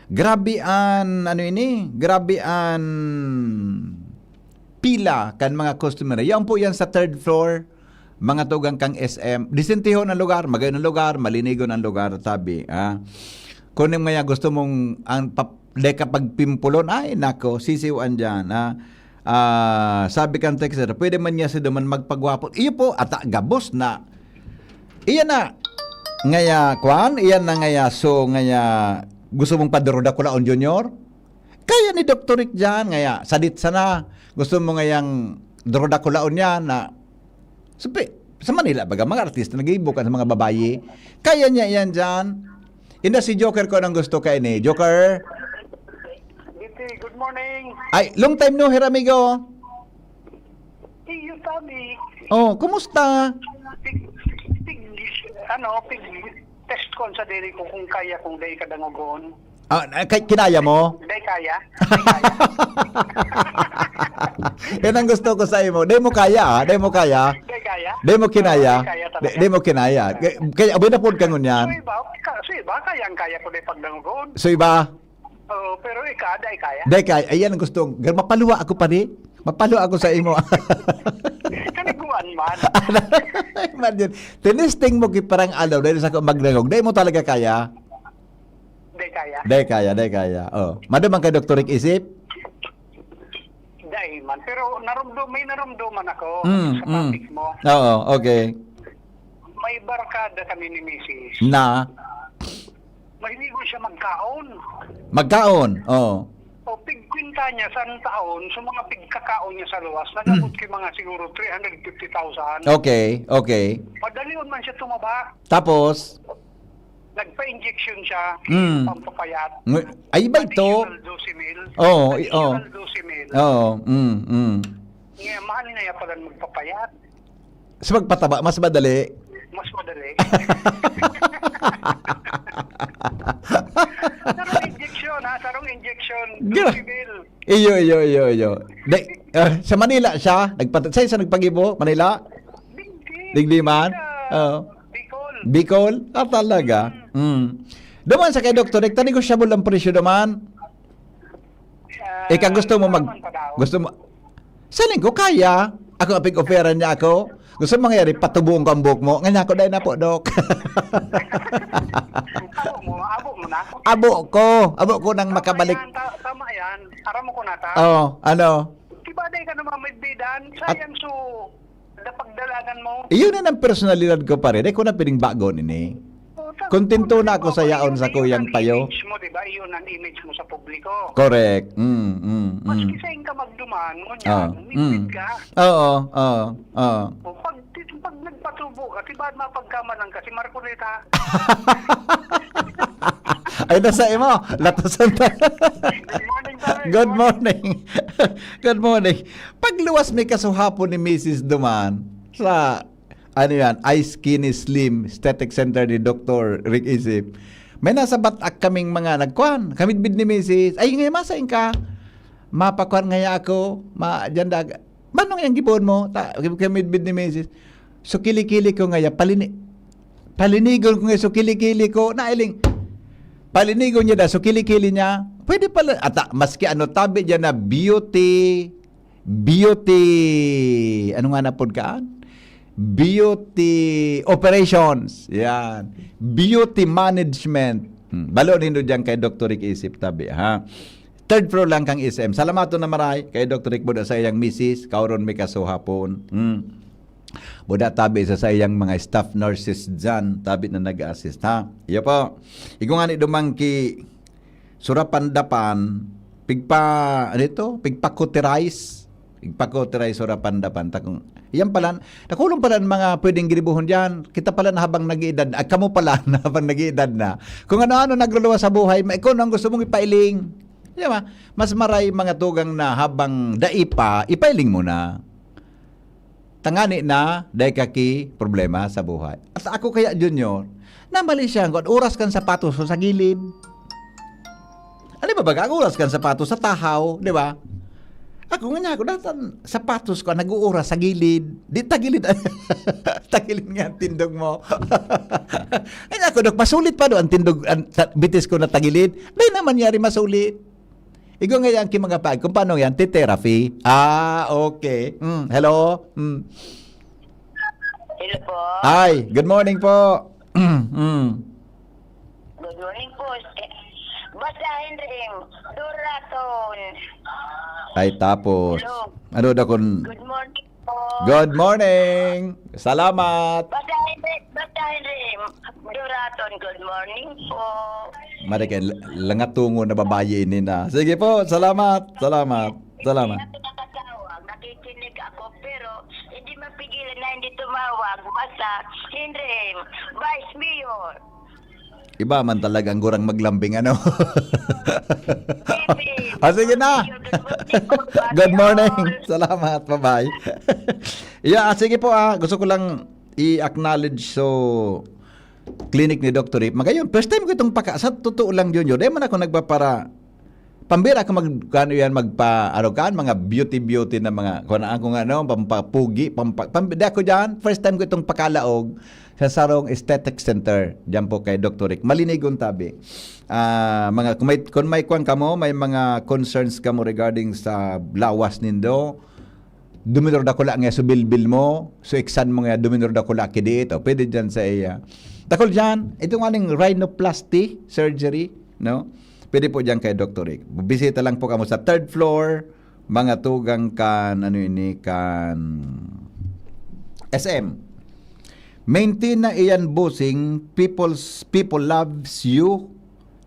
Grabe an, ano ini? Grabe an pila kan mga customer. Yan po yan sa third floor, mga tugang kang S M. Disentihon ang lugar, magayon ang lugar, malinigon ang lugar, tabi. Ah. Kung yung mga gusto mong ang pap-, deka pagpimpulon, ay nako, sisiwan dyan. Ah. Ah, sabi kan texter, "Pwede man niya si Duman magpagwapo." Iyo po, ata gabos na. Iyan na. Ngaya, kwan, iyan na ngaya. So, ngaya, gusto mong paduro dakulaon, Junior? Kaya ni doktor Rick dyan, ngaya, sadit sana. Gusto mo ngayang duro dakulaon niya na, sabi, sa Manila, baga, mga artista, nag-iibukan sa mga babayi. Kaya niya iyan dyan. Inda si Joker ko nang gusto ka ini. Joker? Diti, good morning. Ay, long time no hear, amigo. Iyo, Tommy. Oh, kumusta? Pig, pig, ano, pig, test ko sa diri ko kung kaya kong dai kadangogon. Ah, na-, kay-, kinaya mo? Dai kaya. Dai kaya. Yan ang gusto ko sa imo. Dai mo kaya, ah. Dai mo kaya. Dai kaya. Dai mo kinaya. Dai kaya talaga. Dai, dai mo kinaya. Kay, kay, abay na pod ka ngunyan. So, iba, ka-, so, iba, kaya ang kaya ko dai pagdangogon. So, iba? Oo, pero ika, dai kaya. Dai kaya. Ayan ang gusto. Gar-, mapaluwa ako, pare. Mapaluwa ako sa imo. Kaniguan man. Imagine, tinesting mo ki parang alaw, dahil sa ko magdangog. Dai mo talaga kaya? Dai kaya. Dai kaya, dai kaya. Oh. Madumang kay doktor Rick Isip? Dai man. Pero narumdum-, may narumduman ako Mm, sa mm. topic mo. Oo, okay. May barkada kami ni misis. Na? Mahilig siya magkaon. Magkaon, oo. O, pigkwinta niya sa taon, sa mga pigkakaon niya sa luwas, nag-abot kay mga siguro three hundred fifty thousand. Okay, okay. Madalion man siya tumaba. Tapos? Nagpa-injection siya, Mm. pampapayat. Ng-, ay, iba ito. Additional doze mil. Oo, i-, oo. Additional doze mil. Oo, mm, mm. Ngayon, mahal na yan pala magpapayat. Sa magpataba, mas madali. Mas madali. Sarong injection, ha? Sarong injection. Gra- doze mil. Iyo, iyo, iyo, iyo. Dai, ah, sa Manila siya? Nagpat-, sa, sa nagpagibo? Manila? Hindi, Digdi man? Oo. Bicol. Bicol? Ah, talaga? Mm. Duman sa kay Doktor Rick, ta negosyable ang presyo duman. Ah, Ika gusto mo mag-, naman pa daw. Gusto mo, saling ko, kaya. Ako ang pig-offeran niya ako. Gusto mo mangyari, patubuon ko ang buhok mo? Nga niya ako, dahil na po, Doc. Abo mo, abo mo na. Abo ko. Abo ko nang Tama makabalik. yan, ta- tama yan. Aram mo ko na ta. Oh, ano? Di ba, dahil ka naman may bidan? At Sayang so, napagdalagan mo. Iyon na ang personalidad ko, pare. Dahil ko na pining bago nini. Oh, ta- Kontento na ako sa yaon sa kuyang payo. Image mo, di ba? Iyon ang image mo sa publiko. Correct. Mm, mm, mm. Maski sa inka magduman, ngunyan, Ah, mm. nipid ka. Oo, oo, oo. O, pag, pag nagpatubo ka, di ba mapagkamalan ka si Marcoleta? Ay, nasa imo. Latasan tayo. Good morning, pare. Good morning. Good morning. Pagluwas may kasuhapon ni Misis duman sa, ano yan, Eye Skinny Slim Aesthetic Center ni Doktor Rick Isip. May nasa batak kaming mga nagkuhan. Kamidbid ni Misis. Ay, ngayon, masain ka? Mapakuan ngaya ako. Ma, dyan dag-, manong yang gibohon mo? Ta, kamidbid ni Misis. So, kili-kili ko ngaya. Palini, palinigon ko ngaya. So, kili-kili ko. Nailing. Palinigon niya da. So, kili-kili niya. Pwede pala. Ata, maski ano, tabi dyan na beauty. Beauty. Ano nga na pod kaan? Beauty operations. Yan. Beauty management. Hmm. Balo nindo dyan kay Doktor Rick Isip tabi, ha? Third floor lang kang S M. Salamaton na maray kay Doktor Rick Buda sa iyang misis. Kauron may kasuhapon. Hmm. Buda tabi sa saiyang mga staff nurses dyan. Tabi na nag-assist, ha? Iyo po. Igo nga ni dumang ki Surapan-dapan, pigpa, ano ito? Pigpa-cauterize. Pigpa-cauterize, surapan-dapan. Takong, yan pala, nakulong pala ang mga pwedeng ginibuhon dyan. Kita pala na habang nag-iedad, ah, kamo pala na habang nag-iedad na. Kung ano-ano nagluluwas sa buhay, ma-, kung ano ang gusto mong ipailing. Di ba? Mas maray mga tugang na habang dai pa, ipailing mo na. Tangani na, dai ka ki problema sa buhay. At ako kaya, Junior, namali siya, kung oras kan sapatos ko sa gilid. Ano ba baga? Ang oras kan sapatos sa tahaw, di ba? Ako nga niya, ako datan sapatos ko, nag-uuras sa gilid. Di tagilid, tagilid nga ang tindog mo. Ay, ako, Dok, masulit pa do ang tindog, ang ta-, bitis ko na tagilid. Di na mangyari masulit. Igo nga yan, ki mga pag, kung paano yan, ti-therapy. Ah, okay. Mm, hello? Mm. Hello po. Hi, good morning po. Mm. Good morning po. Eh, basahin rin. Duraton. Ay, tapos. Hello. Ano daw kun Good morning po. Good morning. Salamat. Basahin rin. Basahin rin. Duraton, good morning po. Mari kay l-, langatungo na babayi ini na. Sige po, salamat. Salamat. Salamat. Hindi ako nakatawag, nakikinig ako, pero hindi mapigilan na hindi tumawag. Basta, Henry, Vice Mayor. Iba man talagang gurang maglambing, ano? Kevin. Ah, sige na. Good morning po, Good morning. Salamat. Bye-bye. Yeah, ah, sige po, ah. Gusto ko lang i-acknowledge so clinic ni Doktor Ip. Magayon, first time ko itong paka-, sa totoo lang, Junior, di man ako nagpapara-, pambira ako mag-, ano yan, magpa-, ano ka, mga beauty-beauty na mga, kung ano, kung ano, pampapugi, pampa-, pam-, di ako dyan, first time ko itong pakalaog sa sarong aesthetic center, dyan po kay Doktor Rick. Malinigon tabi. Ah, mga, kung may, kung may kwan kamo, may mga concerns kamo regarding sa lawas nindo, duminor dakula nga so bilbil mo, so iksan mo nga duminor dakula ki diit, o, pwede dyan sa iya. Takol dyan, ito nga ning rhinoplasty surgery, no? Pwede po dyan kay Doktor Rick. Bisita lang po kamo sa third floor, mga tugang kan, ano ini, kan S M. Maintain na iyan, bossing. People's, people loves you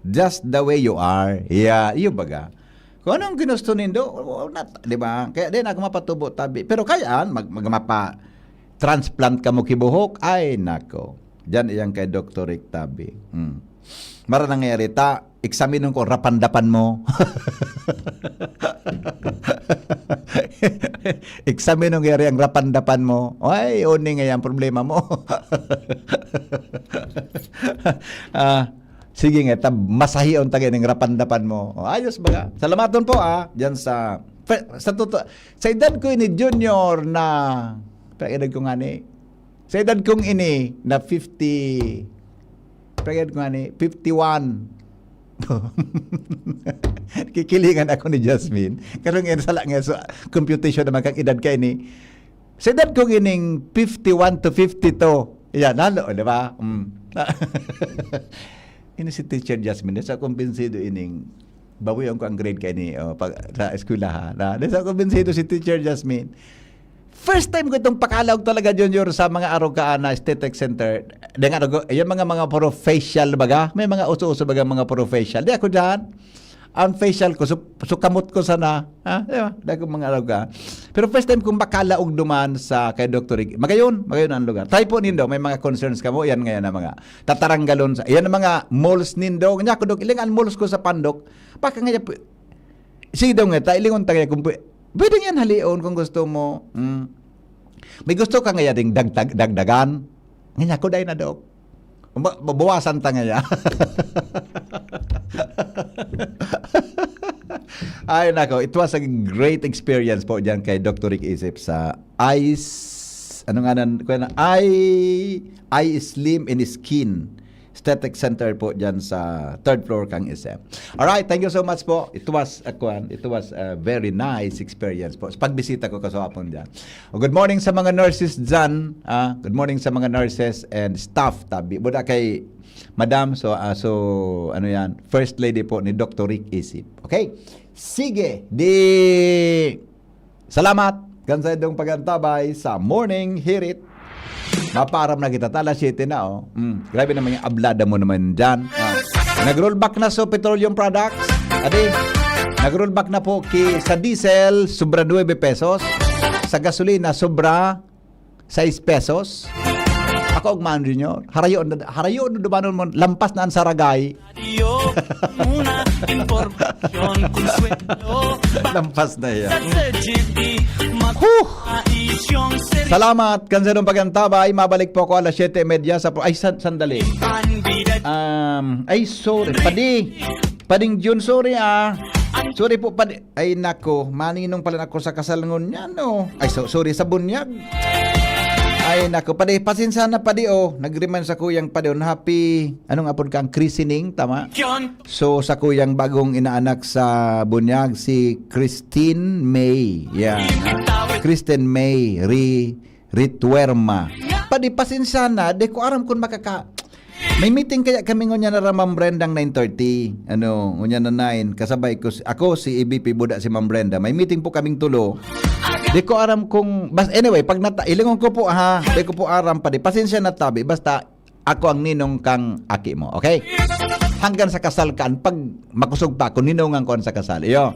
just the way you are. Yeah, iyo baga. Kung anong ginusto nindo, o, o, nat-, di ba? Kaya di na ako mapatubo tabi. Pero kayaan, mag-, mag-, mapa-transplant ka mo kibuhok, ay nako. Diyan iyang kay Doktor Rick tabi. Hmm. Mara nangyari ta, eksaminon ko rapandapan mo. Eksaminon ko yari ang rapandapan mo. Ay, oni nga yan, problema mo. Ah, sige nga, tab-, masahion ta gani ang rapandapan mo. O, ayos baga. Salamaton po, ah, diyan sa, pe-, sa totoo, sa edad ko ini, Junior, na, sa edad ko nga ni, Sa edad kong ini na fifty, pagad ko nga ni, fifty-one. Kikilingan ako ni Jasmine. Kaso ngayon, sala nga sa computation naman kang edad ka ini. Sa edad kong ining fifty-one to fifty-two. Yan, halo, di ba? Mm. Ini si Teacher Jasmine, sa kumbinsido ining bawian ko ang grade kaini, oh, pag, sa eskwelahan, na, di sa kumbinsido si Teacher Jasmine. First time ko itong pakalaog talaga, Junior, sa mga arogaan na aesthetic center. Di nga, aroga-, yung mga, mga professional baga, may mga uso-uso baga mga professional. Di ako dyan. Ang facial ko, su-, sukamot ko sana. Ha? Di ba? Di ako mga aroga. Pero first time kong makalaog duman sa kay Doktor Ig-, magayon, magayon ang lugar. Try po nindo, may mga concerns kamo, yan ngayon ang mga tataranggalon sa, yan ang mga malls nindo. Nga ako, Dok, ilang ang malls ko sa Pandok. Baka nga, pu-, sige daw nga, ta, ilingon ta kaya kung pu-, pwede yan halion kung gusto mo. Mm. May gusto ka nga ding dagdag, dagdagan? Nga ako, dahil na, Dok. Ba-, babawasan ta nga ya. Ay, nako, it was a great experience po dyan kay Doktor Rick Isip sa Eyes, ano nga nan, kuya na, Eye, Eye Slim and Skin Aesthetic Center po dyan sa third floor kang S M. Alright, thank you so much po. It was a, kuwan, it was a very nice experience po. Sa pagbisita ko kasapon dyan. Oh, good morning sa mga nurses dyan. Ah, good morning sa mga nurses and staff. Tabi, buda kay Madam, so, ah, so, ano yan, First Lady po ni Doktor Rick Isip. Okay? Sige, di salamat kan sa inyong pag-antabay sa Morning Hirit. Maparam na kita, ta alas siyete na, oh. Mm, grabe naman yung ablada mo naman dyan. Ah. Nag-rollback na sa petroleum products. Adi, nag-rollback na po ki, sa diesel, sobra nuebe pesos. Sa gasolina, sobra sais pesos. Ako, Ogman Junior, harayo na, harayo na dumanon mo, lampas na ang saragay. Iyo muna, impormasyon, konsuelo. Lampas na yan. Sa G T, mag-, Huh! Salamat kan sa inyong pag-antabay. Mabalik po ako alas siyete y media sa pro-, ay, san-, sandali. Um, ay, sorry. Padi. Pading Jun, sorry, ah. Sorry po, Padi. Ay, nako, maninong pala ako sa kasal ngunyan, no? Ay, so, sorry, sa bunyag. Ay, nako, Padi, pasensya na, Padi, oh. Nag-remind sa kuyang, Padi, oh, happy, anong apod ka, ang christening, tama? So, sa kuyang bagong inaanak sa bunyag, si Christine May. Yan, ha? Christine May Ri-, Rituerma. Padi, pasensya na, di ko aram kung makaka-, may meeting kaya kami ngunyan na Ma'am Brendang nine thirty. Ano, ngunyan na nine, kasabay ko si, ako, si A B P Buda, si Ma'am Brenda. May meeting po kaming tulo. Di ko aram kung, bas-, anyway, pag nata-, ilingon ko po, ha, di ko po aram, Padi. Pasensya na, tabi. Basta, ako ang ninong kang aki mo, okay? Hanggang sa kasal kan, pag makusog pa, kung ninongan ko sa kasal. Iyo.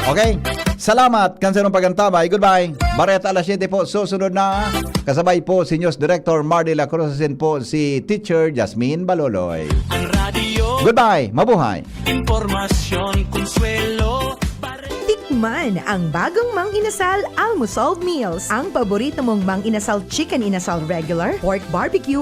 Okay? Salamat, kan sa inyong pag-antabay. Goodbye. Bareta alas siyete po, susunod na. Kasabay po si News Director Mardy La Cruz, asin po si Teacher Jasmine Baloloy. Ang radyo. Goodbye. Mabuhay. Impormasyon, konsuelo, bare- Tikman ang bagong Mang Inasal Almusal Meals. Ang paborito mong Mang Inasal Chicken Inasal Regular, Pork Barbecue,